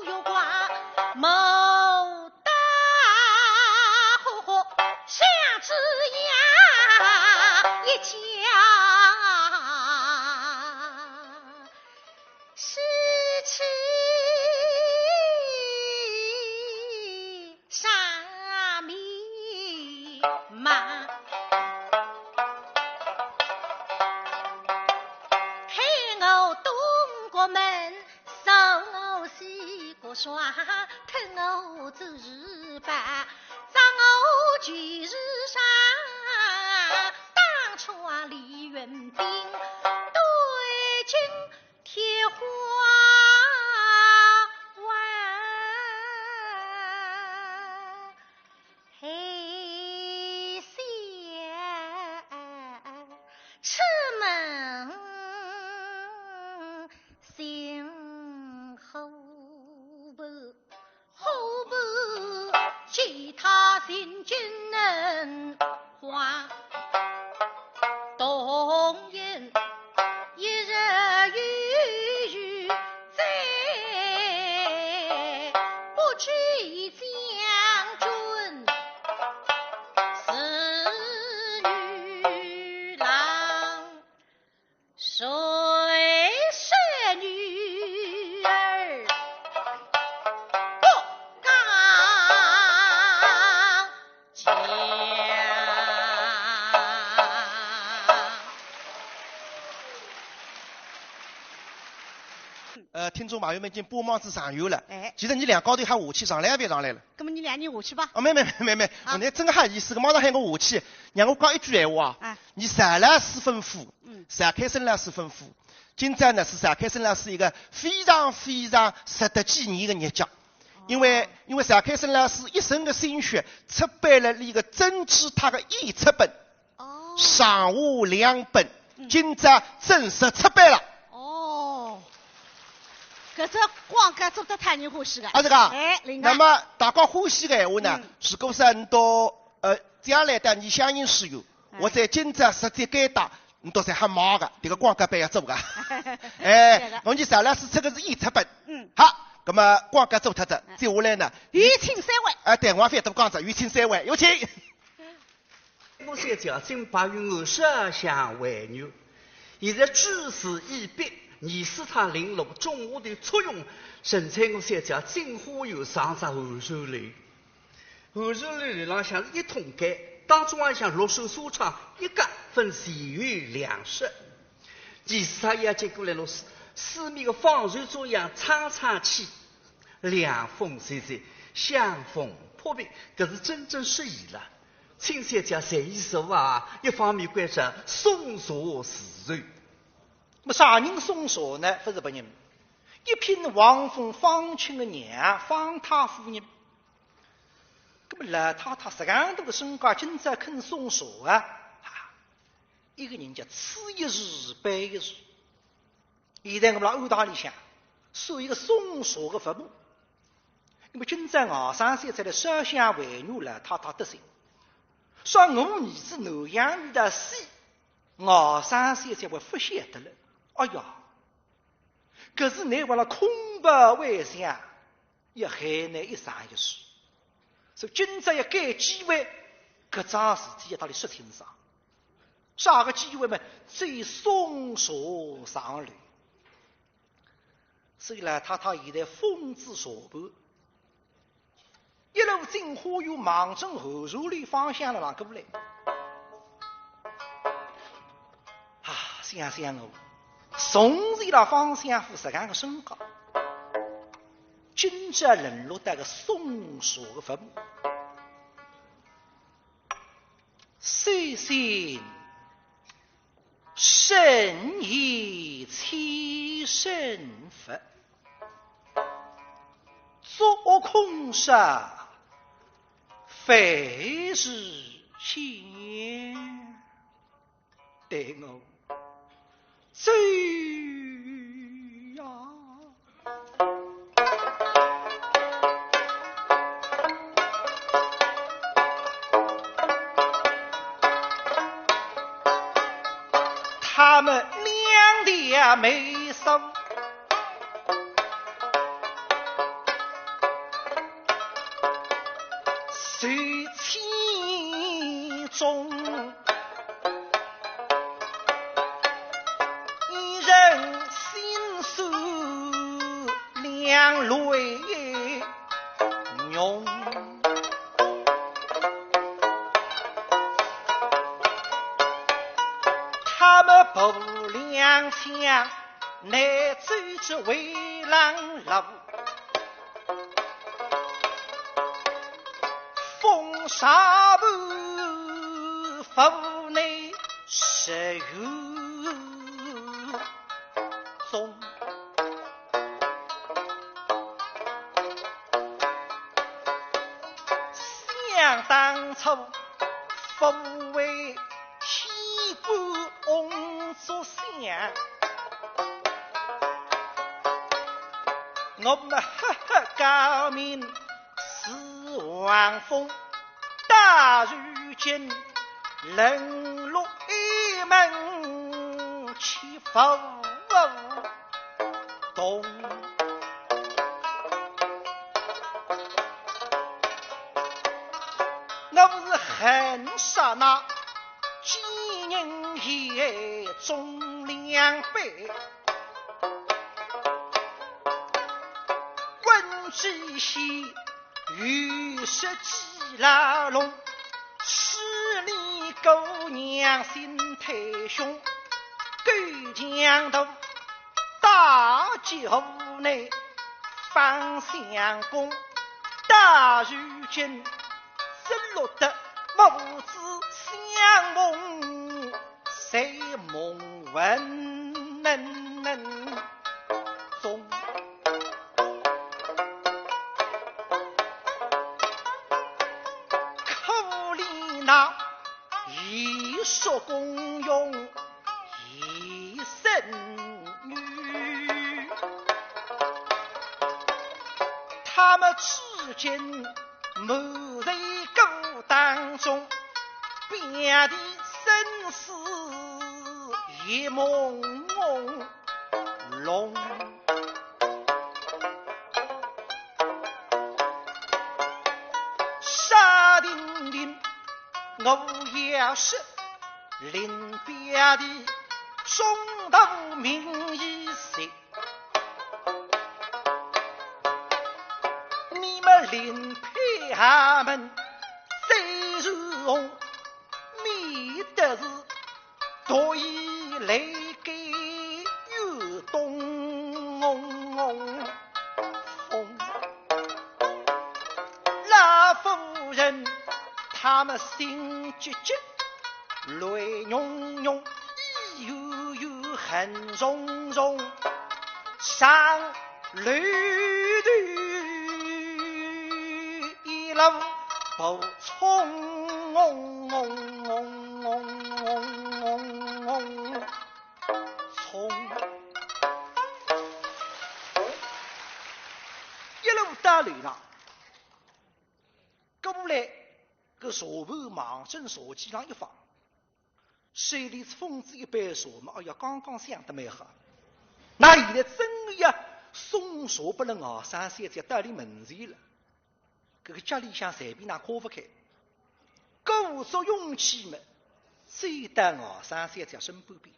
玉华，谋 大呼呼相之呀，一家喜气上面忙。开我东国门， 送我西国庄，脱我周氏邦，葬我旧时上，打穿李元兵，对今天呃，听众朋友们已经帮忙子上游了。哎。其实你两家头还下去上来也覅上来了。那么你两人下去吧。哦，没没没没没，啊。我那真还意思个，马上喊我下去，让我讲一句闲话啊。啊。你赵老师吩咐，嗯。赵开生老师吩咐，今朝呢是赵开生老师一个非常非常值得纪念的日脚。因为，因为赵开生老师一生的心血出版了一个珍珠塔的演出本，哦。上下两本，嗯。今朝正式出版了。哦，搿只广告做得太人欢喜了。啊，是个？哎，领导。那么大家欢喜的闲话呢，嗯。如果是很多，呃，将来的你相信是有，哎。我在今朝实在该打，你都在喊骂个，这个广告板要做个。哎，对的。我们赵老师这个是演出本。嗯。好，那么广告做脱的，哎。接下来呢？有请三位。哎，对，我也覅多讲哉，有请三位，有请。我小姐今八月二十二相会女，现在主事已毕，二十趟零六，中午的初用，陈翠娥小姐进花园上只寒山楼。 寒山楼楼浪向是一通间，当中浪向绿树纱窗，一格分前后两室。其实伊也接过来了，四，四面个方扇中央唱唱起，凉风习习，香风扑鼻，搿是真正适意了。请小姐随意坐啊，一方面关照送茶侍候。那么啥人送茶呢？勿是别人，一品王府方卿的娘方太夫人。 那么老太太实梗大个身价，今朝肯送茶啊？啊，一个人家此一时，彼一时。现在我们辣安堂里向，设一个送茶的服务。那么今朝外甥小姐来烧香还愿，老太太得信，说我儿子南阳遇到死，外甥小姐会勿晓得了。哎呀，搿是难为了空白回想， 也害难一生一世。所以今朝要改机会，搿桩事体要搭伊说清爽。啥个机会嘛？只有送茶上楼。所以老太太现在奉旨上班，一路进花园，望准寒山楼方向辣浪过来。啊，想想我，从前辣方相府实梗个身价， 今朝沦落到个送茶个服务。虽然身已千乘佛，做空少非是仙。 对我走呀。他们两条眉梢 水千种，一人心思两泪浓。他们不两厢，乃走至围栏路。 风沙满腹内十余种，想当初父为天官翁作相，我们赫赫高名 是王封，到如今冷落一门，岂不同？我是恨杀那奸人也忠良辈，问知县 有失其牢笼，使你姑娘心太凶，狗强盗大脚内放相公，到如今只落得母子相梦，在梦魂中。可怜那一宿功用一生女，他们至今没在孤当中，遍地生死也朦胧。沙亭亭，我也是临别的中途名医谁？你们临陪他们，虽然红，免得是独倚来给雨东风。老夫人，他们心急急，泪溶溶，意悠悠，恨重重，上楼头一路步匆匆。一路到楼上，过来，搿茶盘望准茶几浪一放，手里捧仔一杯茶嘛，哎呀，刚刚想得蛮好。那现在真个要送茶拨了外甥小姐到俚门前了。 搿个家里向随便哪开勿开，鼓足勇气么，走到外甥小姐身边边。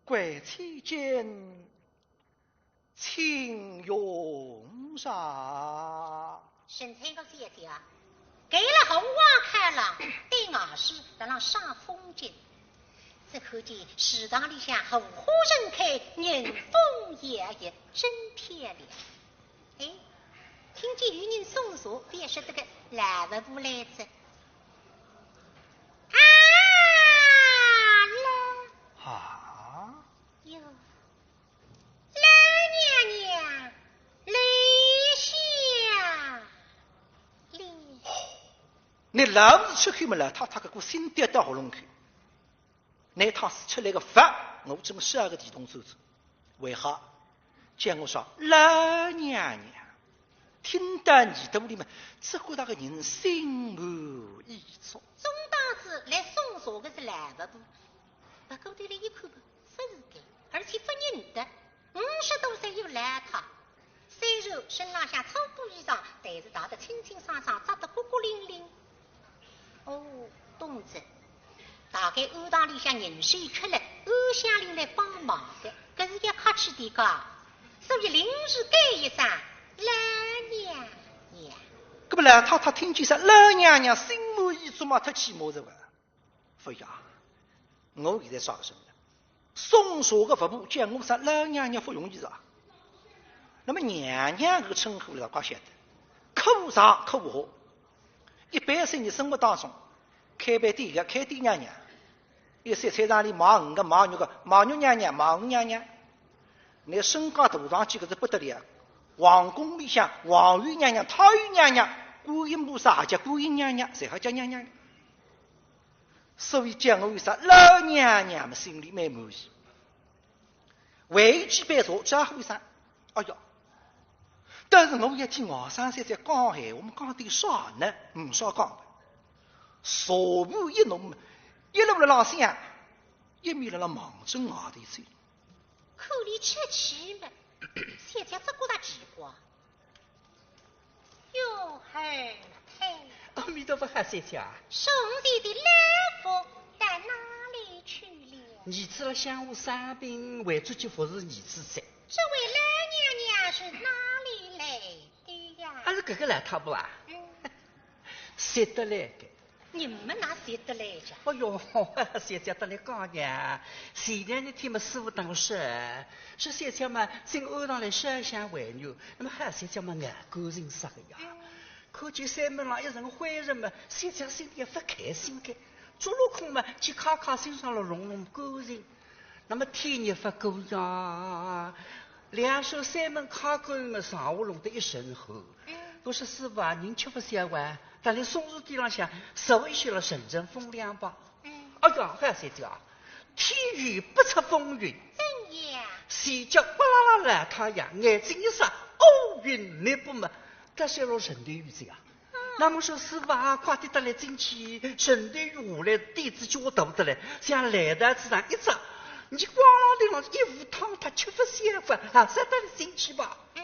跪千金，请用茶。沈翠娥小姐啊，搿了荷花开了，对外势辣浪赏风景。只看见池塘里向荷花盛开，迎风摇曳，真漂亮。 哎，听见有人送茶，便晓得个老伯伯来哉。啊，来。啊？哟，老娘娘，留下来。倷老是出去么，老太太搿个心跌到喉咙去。 拿趟使出来个法，我这么十二个地洞走走。为啥？叫我说老娘娘，听到耳朵里面，只觉得个人心满意足。总当是来送茶个是老伯伯，不过头来一看吧，不是个，而且不认得。 五十多岁又来一趟，虽然身浪向粗布衣裳，但是汏得清清爽爽，着得干干净净。哦，懂哉。大概庵堂里向人手缺了，庵乡邻来帮忙的，搿是要客气点个，所以临时改一声老娘娘。搿么老太太听见声老娘娘，心满意足嘛，忒起码哉哇。 勿呀，我现在啥个身份？送茶个服务叫我声老娘娘勿容易是吧？那么娘娘搿个称呼了，大家晓得，可上可下。一般性的生活当中，开爿店个开店娘娘，一些菜场里卖鱼个卖肉个卖肉娘娘、卖鱼娘娘，拿身价大上去搿是不得了。皇宫里向皇后娘娘、太后娘娘、观音菩萨也叫观音娘娘，侪好叫娘娘。 所以叫我一声老娘娘嘛，心里蛮满意。回去杯茶招呼一声，哎呀，但是我一听外甥小姐讲闲话，我们讲点啥呢？没啥讲个。茶盘一弄，一路辣浪想，一面辣浪望准外头走。 看俚出气么，小姐只觉得奇怪。哟，二太。阿弥陀佛，好小姐啊。送茶的老伯到哪里去了？儿子辣乡下生病，回转去服侍儿子哉。这位老娘娘是哪里来的呀？啊，是搿个老太婆啊？嗯。说得来个，你们哪学得来着？哎哟，小姐搭倷讲呀，前两日天嘛，师傅搭我说，说小姐嘛，正安上来烧香还愿，那么好小姐嘛，眼光人煞个呀。嗯。看见山门浪一阵灰人嘛，小姐心里也勿开心个，做了空嘛，去开开心上了弄弄干净。那么天热勿过呀，两扇山门开关嘛，上下弄得一身汗。嗯。我说师傅啊，人吃勿消啊，搭倷松树顶浪向坐一歇了，乘乘风凉吧。嗯。哎呀，好小姐啊，天有不测风云。怎样？前脚哗啦啦来太阳，眼睛一眨，乌云密布嘛，搭歇了人头雨子呀。啊。那么说师傅啊，快点搭倷进去，人头雨下来，点子脚大得来，像烂桃子上一只，你光浪头浪一壶汤，他吃勿消啊，还是搭倷进去吧。嗯。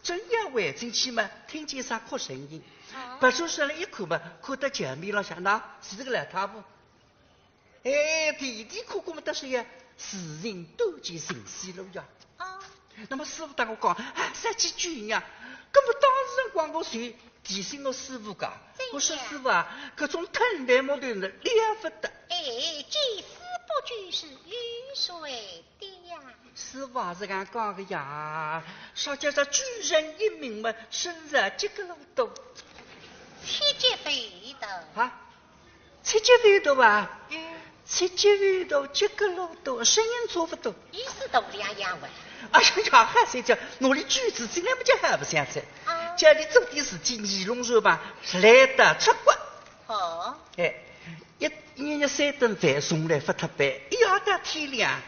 正要回进去嘛，听见啥哭声音。啊。别转身来一看嘛，看到墙面浪向，那是这个老太婆。哎，啼啼哭哭嘛，搭歇呀，事情都已经寻死路呀。啊。那么师傅搭我讲，哎，三七九呀，搿么当时辰光我就提醒我师傅讲，怎样？我说师傅啊，搿种吞烂木头是了勿得。哎，见死不救是有罪的呀。师傅也是搿样讲个呀，啥叫做救人一命嘛，胜造七级浮屠。七级浮屠。啊？七级浮屠啊？嗯。七级浮屠，七级浮屠，声音差勿多。意思都两样哇。哎呀呀，好小姐，哪里句子进来么就好勿相哉。啊。叫倷做点事体，二龙传吧，来得出骨。哦。哎，一，一日三顿饭从来勿搭班，一夜到天亮，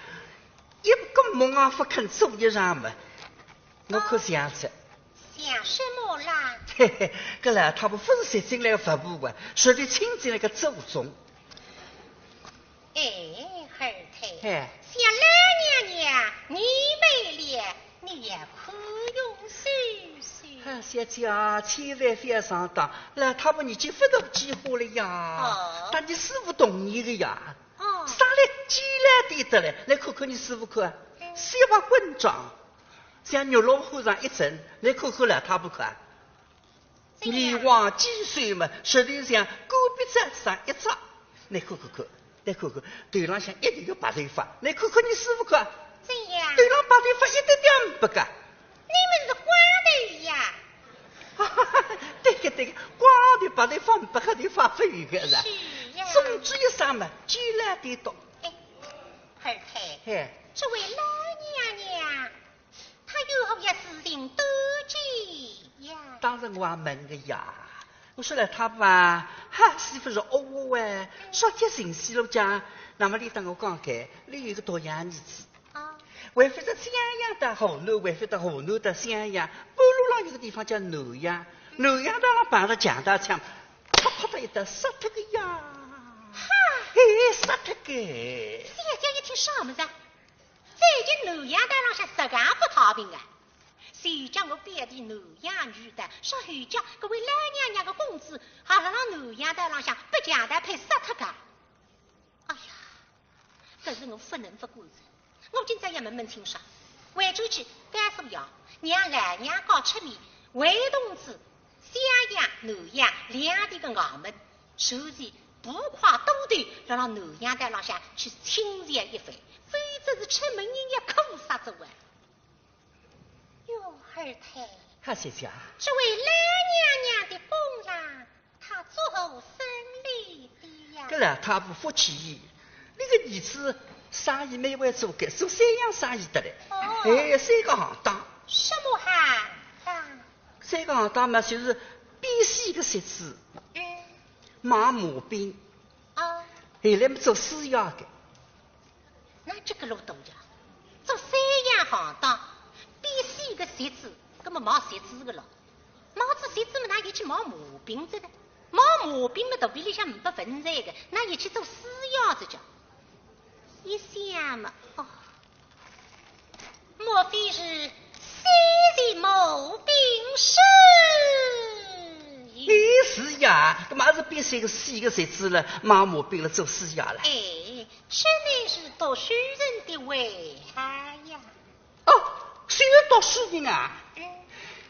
一个梦也勿肯做一场么，我可想着。想什么啦？嘿嘿，搿老太婆勿是说进来个服务啊，说的请进来个祖宗。哎，二太，哎。想老娘娘，你没了，你也可用试试。哎，小姐啊，千万勿要上当，老太婆年纪勿大几化了呀，哦。但你师傅同意个呀。哦。啥来几来点得来，来看看你师傅看，嗯。小白混账，像肉老虎上一阵，来看看老太婆看。 你忘记说嘛，实在像隔壁桌子上一只，你看看看，你看看，头浪向一头个白头发，你看看你师傅看，怎样？头浪白头发一点点没个。你们是光头呀？对个对个，光头白头发，白个头发勿有个是。是呀。总之一声嘛，鸡来的多。哎，二太，嘿。这位老娘娘 她有何一事情多急呀？当然我也问个呀。我说老太婆啊，哈，师傅是哦喂，说起寻死路讲，那么你搭我讲开，你有个独养儿子。啊。为非得襄阳到河南，为非得河南到襄阳，半路浪有个地方叫南阳，南阳到浪碰着强盗抢，啪啪的一刀杀脱个呀。哈！嘿，杀脱个。小姐一听啥么子？ 最近南阳道浪向实梗勿太平啊。前脚我表弟南阳遇盗，说后脚搿位老娘娘个公子，还辣辣南阳道浪向被强盗派杀脱个。哎呀，搿是我勿能勿管哉，我今朝要问问清爽。回转去告诉爷，让老娘家出面，会同仔襄阳、南阳两地个衙门，随即步快多头，辣辣南阳道浪向去请教一番，否则是出门人要苦煞哉喂。哟，二太，哈，小姐啊。这位老娘娘的公郎，他作何生理的呀？搿老太婆福气，你个儿子生意蛮会做个，做三样生意得嘞。哦。哎，三个行当。什么行当？ 三个行当嘛，就是变戏个席子，嗯。卖马饼，啊。后来么做师爷个。那这个路多呀，做三样行当，变戏个席子，搿么卖席子个咯。卖仔席子么，哪有去卖马饼哉个？卖马饼么，肚皮里向没饭吃个，哪有去做师爷哉叫？一想嘛，哦， 莫非是西域某兵士？哎，是呀，搿么也是变成个死个日子了，卖马饼了，做师爷了。哎，这乃是读书人的危害呀。哦，是读书人啊？嗯。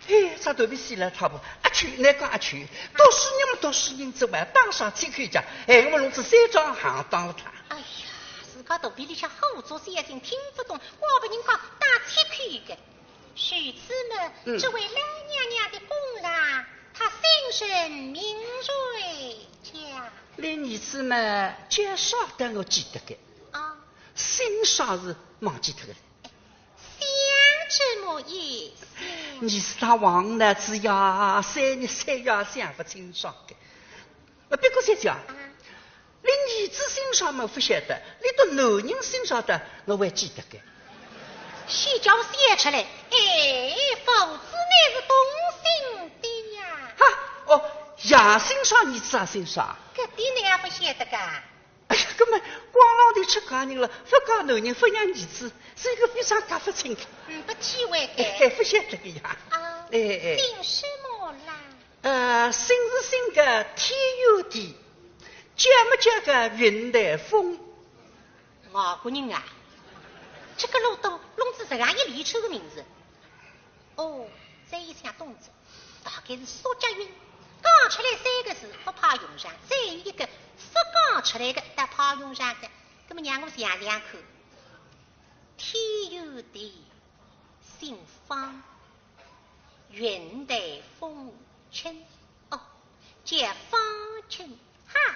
哎，啥都没戏了，差不多。啊，去，难讲啊去，读书人嘛读书人之外，当上七口家，哎，我弄仔三张行当了他。哎呀，自家肚皮里向火做事已经听勿懂，怪勿人家当七口个。其次嘛，嗯。这位老娘娘的功劳，她心生明瑞家。连儿子嘛，介绍得我记得个。啊。姓啥是忘记脱个。 想这么一想。你是他王乃子呀，三日三夜想勿清爽个。呃，不过小姐啊，啊。你儿子姓啥么勿晓得，你的男人姓啥的，我还记得个。是叫写出来，哎，父子乃是同姓的呀。哈，哦，爷姓啥，儿子也姓啥？搿点你也勿晓得个？ 哎呀，搿么光浪头出家人了，勿嫁男人，勿养儿子，是一个非常夹勿清个。嗯，不体会的。哎，勿晓得个呀。啊，哎，哎。姓什么啦？呃，姓是姓个天有地，叫么叫个云台峰。外国人啊，这个路都弄仔这样一连串的名字。哦，这一下懂仔。 大概是苏家韵，讲出来三个字勿派用场，再一个勿讲出来个倒派用场个。那么让我想想看，天有地，姓方，云台风清，哦，叫方清，哈，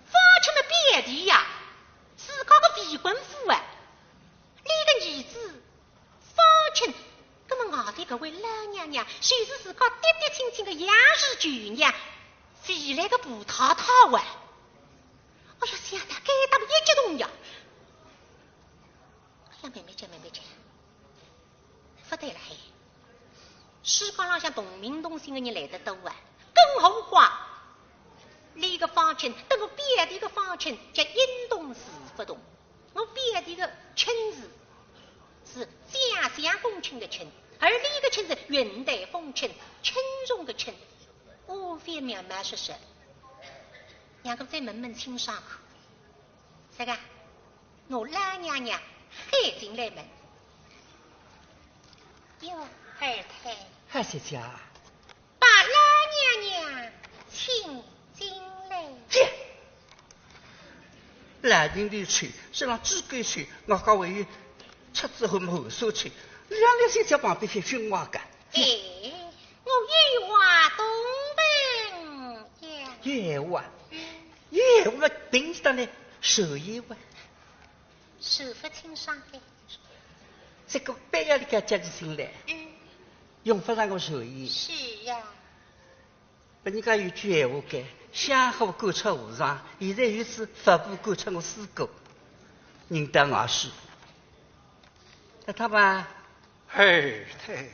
方清么表弟呀，自家个未婚夫啊，你个儿子 方卿，那么外头搿位老娘娘，就是自家嫡嫡亲亲个杨氏舅娘，未来个婆太太哇。哎呀，想到该搭么一激动呀。哎呀，慢慢叫，慢慢叫，勿对了嘿。世界浪向同名同姓个人来得多啊，更何况，你个方卿，搭我表弟个方卿，叫音同字勿同。 我表弟个卿字是将相恭卿个卿，而你个卿是云台风卿，轻松个轻。我勿要冒冒失失，让我再问问清爽看。啥个？我老娘娘喊进来么？哟，二太。嗨，小姐。 把老娘娘请进来。这，老人家去，是让猪狗去，我讲还有吃子后么后手去，两个小姐旁边去训话个。哎，我有话同问呀。有话？嗯。有话，平时当然说有话。说勿清爽个。这个板要里个家里进来，嗯。用勿着我说有。是呀。 拨人家有句闲话讲，香火赶出和尚，现在有只佛婆赶出我师姑，人到外势。那他吧，嘿，嘿。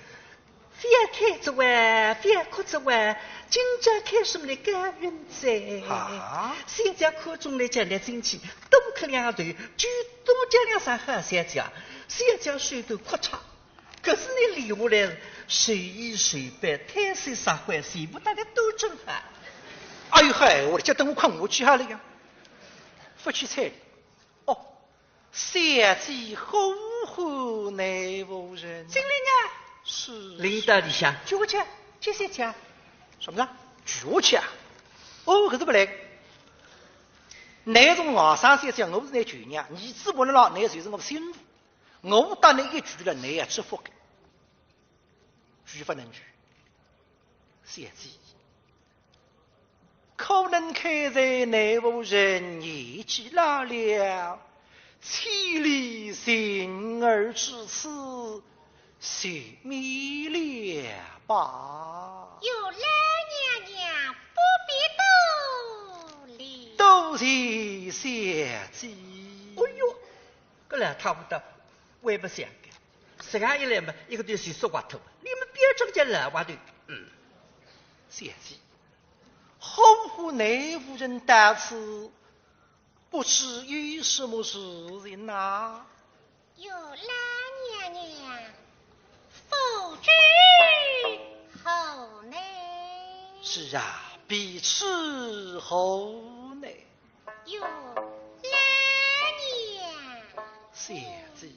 覅开着玩，覅哭着玩，今朝开什么的高兴哉？啊？小姐看中了叫来进去，多磕两头，就多叫两声好小姐，小姐手头阔绰。 可是你留下来，谁一谁背，太岁杀坏，全部大家都正法。哎呦嗨，我的家等我困下去好了呀，不去睬你。哦，小姐呼唤内府人。进来呀。是。领到里向，坐下去，坐下去。什么呢？坐下去啊？哦，可是不来。你从外甥小姐，我是你舅娘，你只不能老，你就是我心腹。 我搭你一句了，你也吃福个，句不能句。小姐，可能看在内府人年纪老了，千里寻儿至此，就免了吧。有劳娘娘不必多礼。多谢小姐。哎呦，搿老太婆倒还勿像个。 实梗一来嘛，一个头就说滑脱了。你们标准叫老滑头。嗯。小姐，呼唤内府人到此，不知有什么事情呐？有劳娘娘，府主候呢？是啊，必是候呢。 有劳娘娘。小姐。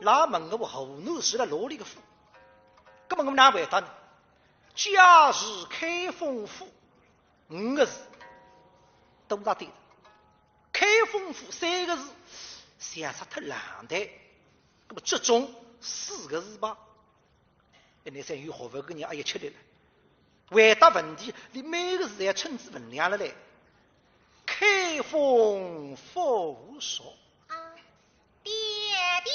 拉问我河南住辣哪里个府？搿么我哪回答呢？家住开封府，五个字，多大点？开封府三个字，像煞忒冷淡，搿么集中四个字吧。 哎，倷像有学问个人，哎呀，吃力了。回答问题，连每个字侪称仔分量了嘞。开封府所。啊，爹爹。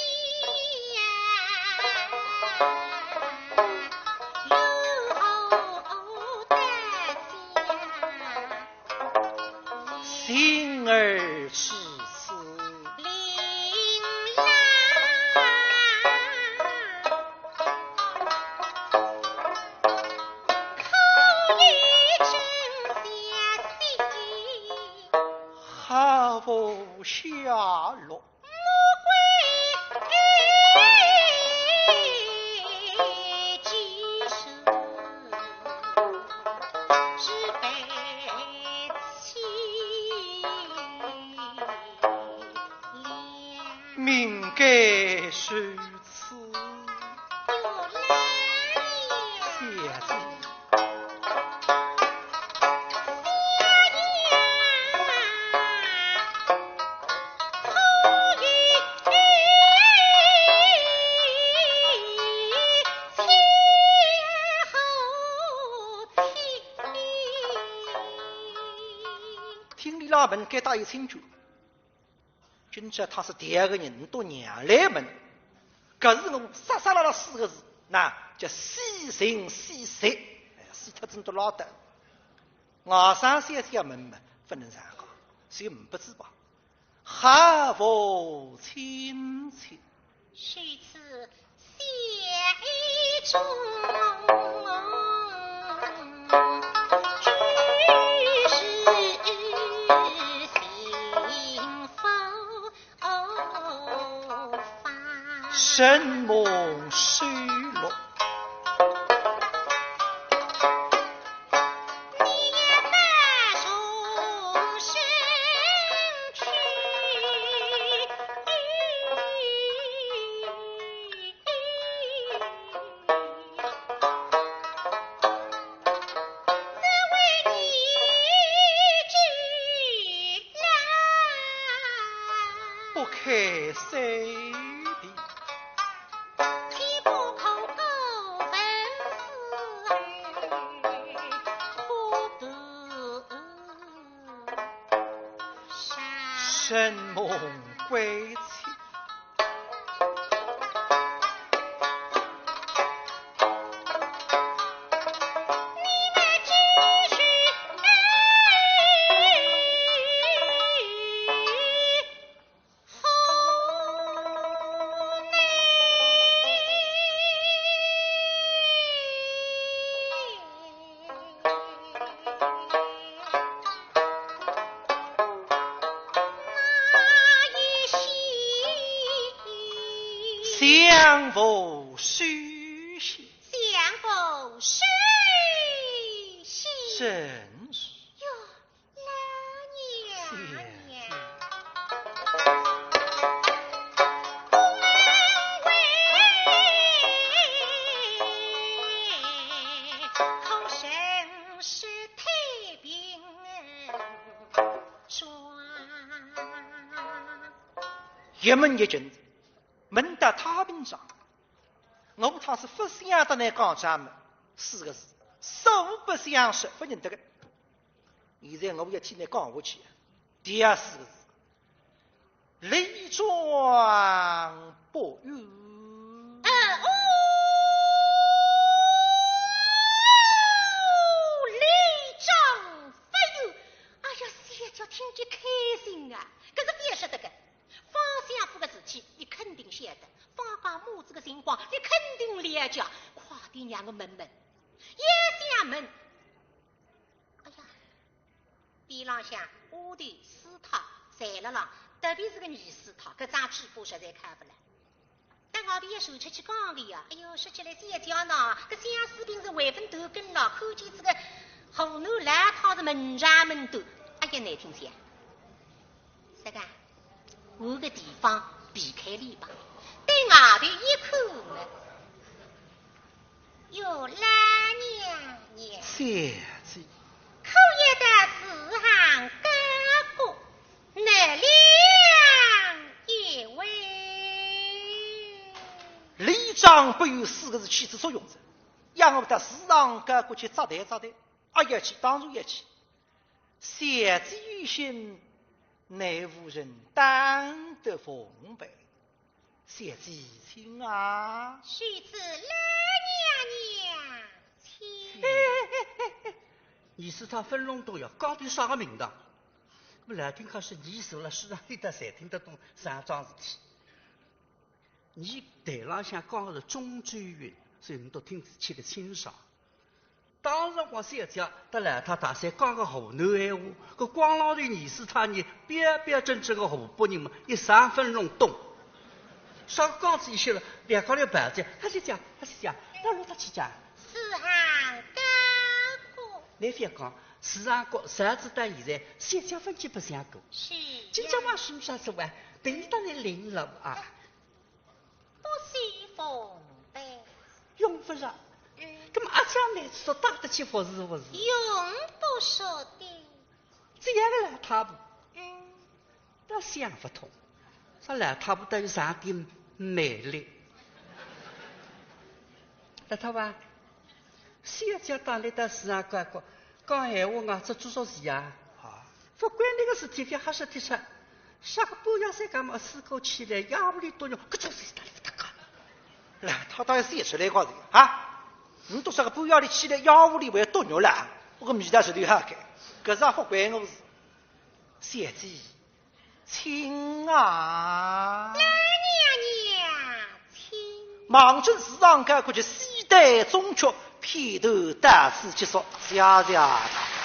幸而至此。好下落。 命该如此。谢谢。 听俚拉问该搭有请求。 今朝倘使第二个人到娘来问，搿是我煞煞拉拉四个字，那叫死心死死，哎，死脱真都拉倒。外甥小姐问问，勿能这样讲，所以呒不嘴巴。好父亲亲。 承蒙收落。 不开三皮。 承蒙贵戚。 相府书信。相府书信。正是。哟，老娘娘。 一门一径，问到太平庄，我怕是勿想搭倷讲啥么，四个字，素不相识，勿认得个。现在我要替倷讲下去，第二四个字，李庄不远。呃，哦，李庄不远。哎呀，小姐听见开心啊，搿是勿要说得个。 方相府个事体，伊肯定晓得。方家母子个情况，伊肯定了解。快点让我问问。也想问。哎呀，边浪向丫头、师太侪辣浪，特别是个二师太，搿张嘴巴实在开勿来。到外头要传出去讲个呀。哎哟，说起来小姐呢，搿相思病是还勿断根了，看见搿个河南老太是门上门短，哎呀，难听些。 这个，换个地方避开俚吧。等外头一看呢，哟，老娘娘，小姐，可要到时辰告过，难领一回。里长不有四个字起仔作用哉，让我到时辰告过去接待接待，啊，要去，当然要去。 小姐有心，乃无人当得奉陪。小姐请啊。许褚老娘娘请。哎，哎，哎，哎，二师太分弄懂呀，讲点啥个名堂？那么老听客是二师太，书场里头侪听得懂啥桩事体。你台浪向讲个是中州韵，所以你都听得清爽。 当时我小姐搭老太太侪讲个河南闲话，搿光浪头二师太呢，标标准准个河北人嘛，一声勿弄懂。啥讲仔一歇了，两家头跑仔，他去讲，他去讲，到哪搭去讲？书场告过。侬覅讲，书场告，上仔到现在，小姐勿见白相过。是呀。今朝嘛，是啥事哇？等伊到来领了啊。 不许奉陪。用勿着。嗯。那么阿姐每次都带得去服侍服侍。用不着的。这样个老太婆，嗯。倒想勿通，说老太婆倒有啥点魅力。老太婆啊，小姐带侬到书场告告，讲闲话啊，做做啥事啊？啊。勿关侬个事体，覅瞎说提出。 啥个半夜三更么，四顾起来，夜壶里鸵鸟，咯吱吱哪里勿搭界。来，他倒要写出来个呀，啊？你读啥个半夜里起来，夜壶里还鸵鸟啦？我个味道是厉害个，搿是也勿关我事。小姐，请啊。老娘娘，请。望准书场告过去，喜谈中曲，片头到此结束，谢谢。